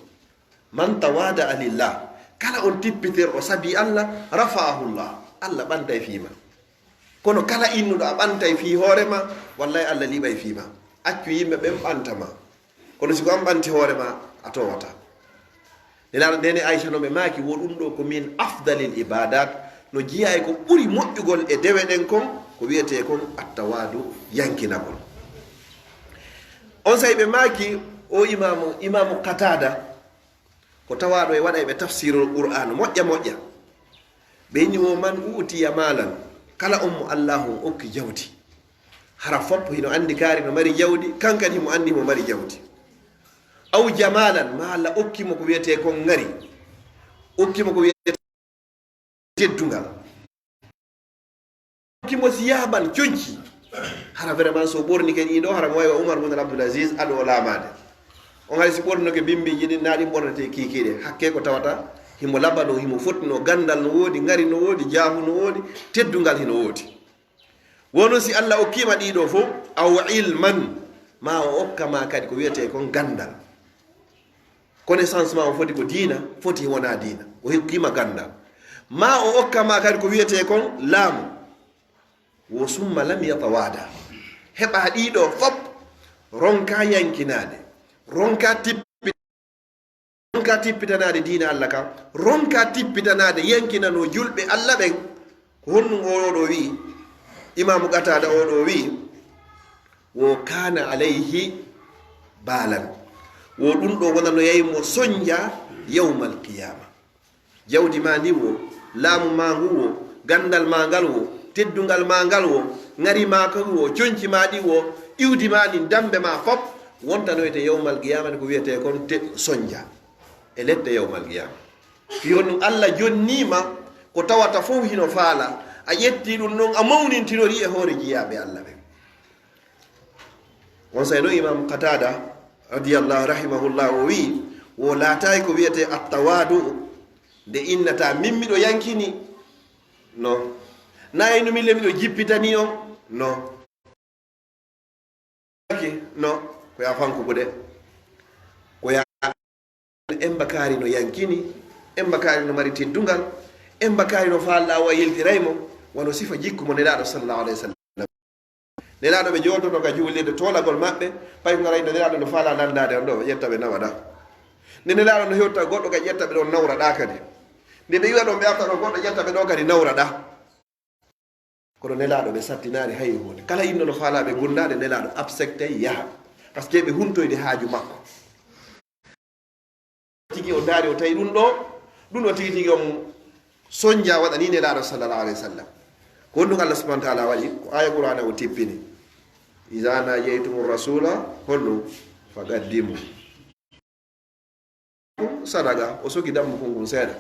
Man tawada'a lillah, kala on tippitirɗo sabi Allah, rafa'ahu Allah, Allah ɓantay fii ma. Kono kala innuɗo a ɓantay fii hoore ma, wallahi Allah liɓay fii ma. Accu yimɓe ɓen ɓanta ma. Kono si ko an ɓanti hoore ma, a towata. Nelaaɗo neene Aisha no ɓe maaki, wo ɗum ɗo ko min afdalil ibadat, no jeyaa e ko ɓuri moƴƴugol e dewe ɗen kon, ko wiyetee kon attawadu, yankinagol. On saa'i ɓe maaki, o imaamu, imaamu Qatada, ko tawaaɗo e waɗa e ɓe tafsirul Qur'an moƴƴa moƴƴa. Ɓe inni wo man u'tiya maalan, kala on mo Allahu on okki jawdi. Hara fof hino anndi kaari no mari jawdi, kan kadi himo anndi himo mari jawdi. Aw jamaalan, maa Allah okki mo ko wiyetee kon ngari. Okki mo ko wiyetee teddungal. Okki mo siyaaban conci. Hara vraiment so ɓorni kadi ɗo, hara mo wawi wa Umar bin Abdul Aziz ado o laamaade. On hay si ɓorninoke bimbiiji ɗin, na ɗin ɓornetee kiikiiɗe. Hakke ko tawata himo labano, himo fotno, ganndal no woodi, ngari no woodi, jaahu no woodi, teddungal hino woodi. Wono si Allah okkiima ɗiɗo fof, aw ilman, ma o okka ma kadi ko wiyetee kon ganndal. Connaissance ma o foti ko diina, foti wona diina. O hokkiima ganndal. Ma o okka ma kadi ko wiyetee kon laamu. Wo summa lam yatawada. Heɓa ɗiɗo fof, ronka yankinaade. Ronka tippi-, ronka tippitanaade diina Allah kan. Ronka tippitanaade yankinanoo julɓe Allah ɓen. Ko honɗum o ɗo wi'i? Imaamu Qataada oo ɗoo wi'i, "Wo kaana alayhi baalan." Wo ɗum ɗoo wona no yahi mo sonja yawmal qiyaama. Jawdi maa ndin wo, laamu maa ngun wo, ganndal maa ngal wo, teddungal maa ngal wo, ŋari maa kan wo, conci maa ɗin wo, iwdi maa ndin, dammbe maa fof, wontanoyte yawmal qiyaama ko wi'etee kon te-, sonja e lette yawmal qiyaama. Yo ɗum Alla jonnii ma ko tawata fof hino faala, a ƴettii ɗum ɗon, a mawnintinorii e hoore jiyaaɓe Alla ɓen. On saa'i non Imam Qatada radiyallahu, rahimahullah, o wi'i, wo laataay ko wi'etee attawaadu, nde innata min miɗo yankini, no. Naa inu min le miɗo jippitani on, no. No, ko ya fanko buɗe. Ko ya en bakaari no yankini, en bakaari no mari teddungal, en bakaari no faalɗaa o a yiltiray mo, wano sifa jikku mo Nelaaɗo sallallahu alaihi wasallam. Nelaaɗo ɓe jooɗoto ka juulirde toolagol maɓɓe, pay ko ngaray no Nelaaɗo no faalaa lanndaade on ɗoo, ɓe ƴetta ɓe nawa ɗaa. Nde Nelaaɗo no hewta goɗɗo ka ƴetta ɓe ɗon nawra ɗaa kadi. Nde ɓe iwa ɗon ɓe arta ɗon goɗɗo ƴetta ɓe ɗoo kadi nawra ɗaa. Kono Nelaaɗo ɓe sattinaali hay huunde. Kala inno no faalaa ɓe gundaade, Nelaaɗo absekte yaha. Parce que ɓe huntoyde haaju makko. Tigi o ndaari, o tawi ɗum ɗoo, ɗum o tigi tigi on sonja waɗani Nelaaɗo sallallahu alaihi wasallam. Ko honɗum Allah subhanahu wa ta'ala waɗi? Ko aya Qur'ana o tippini. "Iza najaytumu rasula", honɗum? "Faqaddimu." Sadaqa, o soki dammukol ngun seeɗa.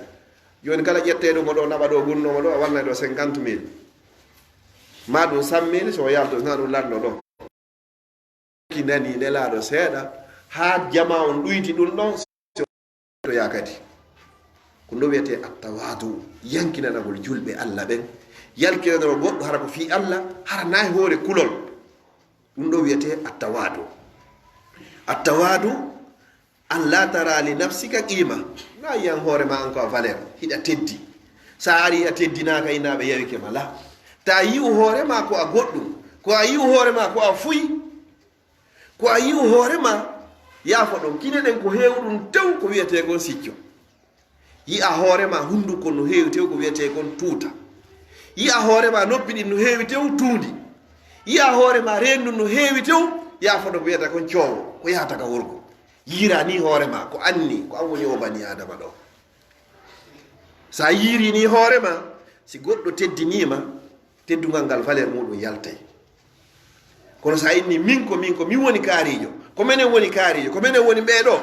Jooni kala ƴetteeɗo mo ɗoo, naɓa ɗoo, gunno mo ɗoo, a wannay ɗoo cinquante mille. Ma ɗum cent mille, so o yalto, na ɗum lanndo ɗoo. Ki nani Nelaaɗo seeɗa, haa jama on ɗuyti ɗum ɗon, to yaa kadi. Ko ɗum wi'etee attawaadu, yankinanagol julɓe Alla ɓen. Yalkinanagol goɗɗo hara ko fii Alla, hara naa e hoore kulol. Ɗum ɗoo wi'etee attawaadu. Attawaadu, an laa tara li nafsika qiima. Naa yi'an hoore maa an ko a valeur, hiɗa teddi. Sa ari a teddinaaka, inaaɓe yawike ma, la. Ta yi'u hoore maa ko a goɗɗum, ko a yi'u hoore maa ko a fuy, ko a yi'u hoore maa, yaafo ɗon, kine ɗen ko heewɗum tew ko wi'etee kon sicco. Yi'a hoore maa hunduko no heewi tew ko wi'etee kon tuuta. Yi'a hoore maa noppi ɗin no heewi tew tuundi. Yi'a hoore maa reendu no heewi tew, yaafo ɗon ko wi'etee kon coowo, ko yahata ka worgo. Yiira ni hoore maa, ko anni, ko an woni o bani Aadama ɗoo. Sa yiiri ni hoore maa, si goɗɗo teddinii ma, teddungal ngal valeur muɗum yaltay. Kono sa inni, "Min ko min, ko min woni kaariijo, ko menen woni kaariijo, ko menen woni ɓee ɗoo,"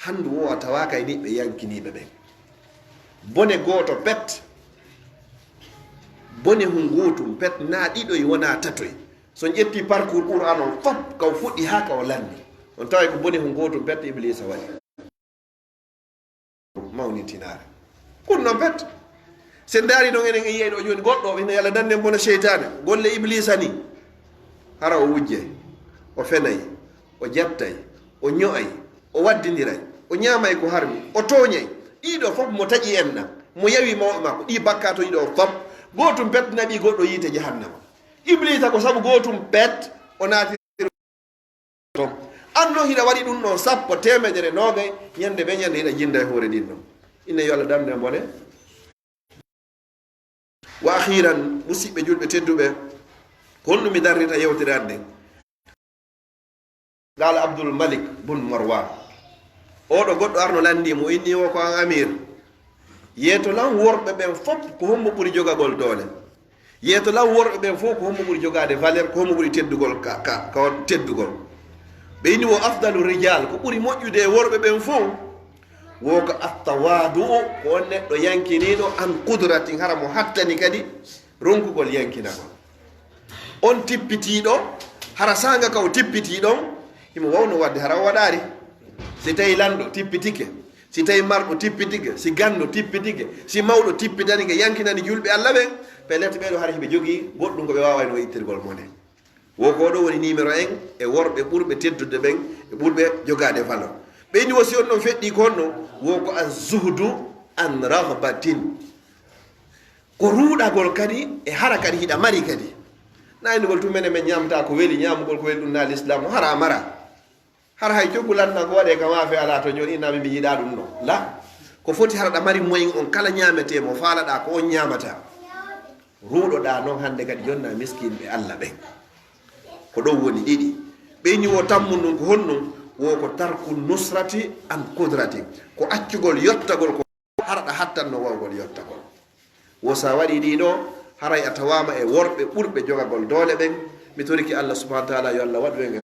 hanndu wo a tawaaka e niɓɓe yankiniiɓe ɓen. Bone gooto pet, bone hun gootum pet, naa ɗiɗoy, wonaa tatoy. So on ƴetti parcours Qur'an on fop, ka o fuɗɗi haa ka o lanni, on taway ko bone hun gootum pet Ibliisa waɗi. Mawnintinaare. Kun non pet. Sen ndaari non enen en yiyay ɗoo jooni goɗɗo, ina yalla dannen bona seytaane, golle Ibliisa ni. Hara o wujje, o fenay, o jattay, o ño'ay, o waddindiray, o ñaamay ko harmi, o tooñay. Ɗii ɗoo fop mo taƴi en na, mo yawi mawɓe makko, ɗii bakkaatooji ɗoo fop, gootum pet naɓi goɗɗo yiite jahannama. Ibliisa ko sabu gootum pet o naati ton. An non hiɗa waɗi ɗum ɗon sappo, teemedere, noogay, ñande be ñande hiɗa jinda e hoore ɗin ɗon. Inna yo Allah dandu e bone. Wa akhiran, musiɓɓe julɓe tedduɓe, ko honɗum mi darnirta yewtere hannde? Qala Abdul Malik bun Marwan. Oɗo goɗɗo arno lanndi mo, inni o ko an amir. Yeeto lan worɓe ɓen fop ko hombo ɓuri jogagol doole? Yeeto lan worɓe ɓen fof ko hombo ɓuri jogaade valeur, ko hombo ɓuri teddugol ka, ka, ka teddugol? Ɓe inni wo afdalu rijal, ko ɓuri moƴƴude e worɓe ɓen fof, wo ko attawadu, ko on neɗɗo yankiniiɗo an qudratin, hara mo hattani kadi ronkugol yankinagol. On tippitiiɗo, hara saanga ka o tippitii ɗon, himo wawno wadde hara o waɗaari. Si tawi lanɗo tippitike, si tawi marɗo tippitike, si ganndo tippitike, si mawɗo tippitanike, yankinani julɓe Allah ɓen, pellet ɓeeɗo hara hiɓe jogii goɗɗum ko ɓe waawayno ittirgol mo nde. Wo ko ɗo woni numéro un e worɓe ɓurɓe teddude ɓen, e ɓurɓe jogaade valeur. Ɓe ni wo si on ɗon feɗɗi ko honno, wo ko an zuhdu an raghbatin. Ko ruuɗagol kadi e hara kadi hiɗa mari kadi. Na innugol tun menen men ñaamata ko weli, ñaamugol ko weli ɗum na l'islam, hara a mara. Hara hay coggu lanɗan ko waɗee ka maafe alaa to jooni inna mi mi yiɗaa ɗum ɗo. La. Ko foti hara ɗa mari moyen on kala ñaametee mo faalaɗaa ko on ñaamata. Ruuɗoɗaa noon hannde kadi yonna miskinɓe Allah ɓen. Ko ɗon woni ɗiɗi. Ɓeyni wo tammun ɗum ko honɗum? Wo ko tarku nusrati an qudrati. Ko accugol yottagol ko haraɗa hattanno wawgol yottagol. Wo sa waɗi ɗi ɗo, haray a tawaama e worɓe ɓurɓe jogagol doole ɓen. Mi toriki Allah subhanahu wa taala yo Allah waɗu en e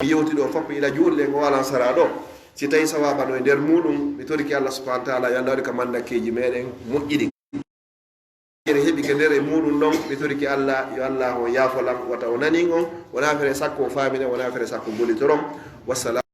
mi yewti ɗo fof ila juulɗe ngo walan sara ɗo. Si tawi sawaba no e nder muɗum, mi toriki Allah subhanahu wa taala yo Allah waɗu ka mandakkeji meɗen moƴƴi ɗin. Ene heɓi ke nder e muɗum ɗon, mi toriki Allah yo Allah o yaafolam wata o nanin on. Wona fere sakko o famina, wona fere sakko golitorom. Wassalam.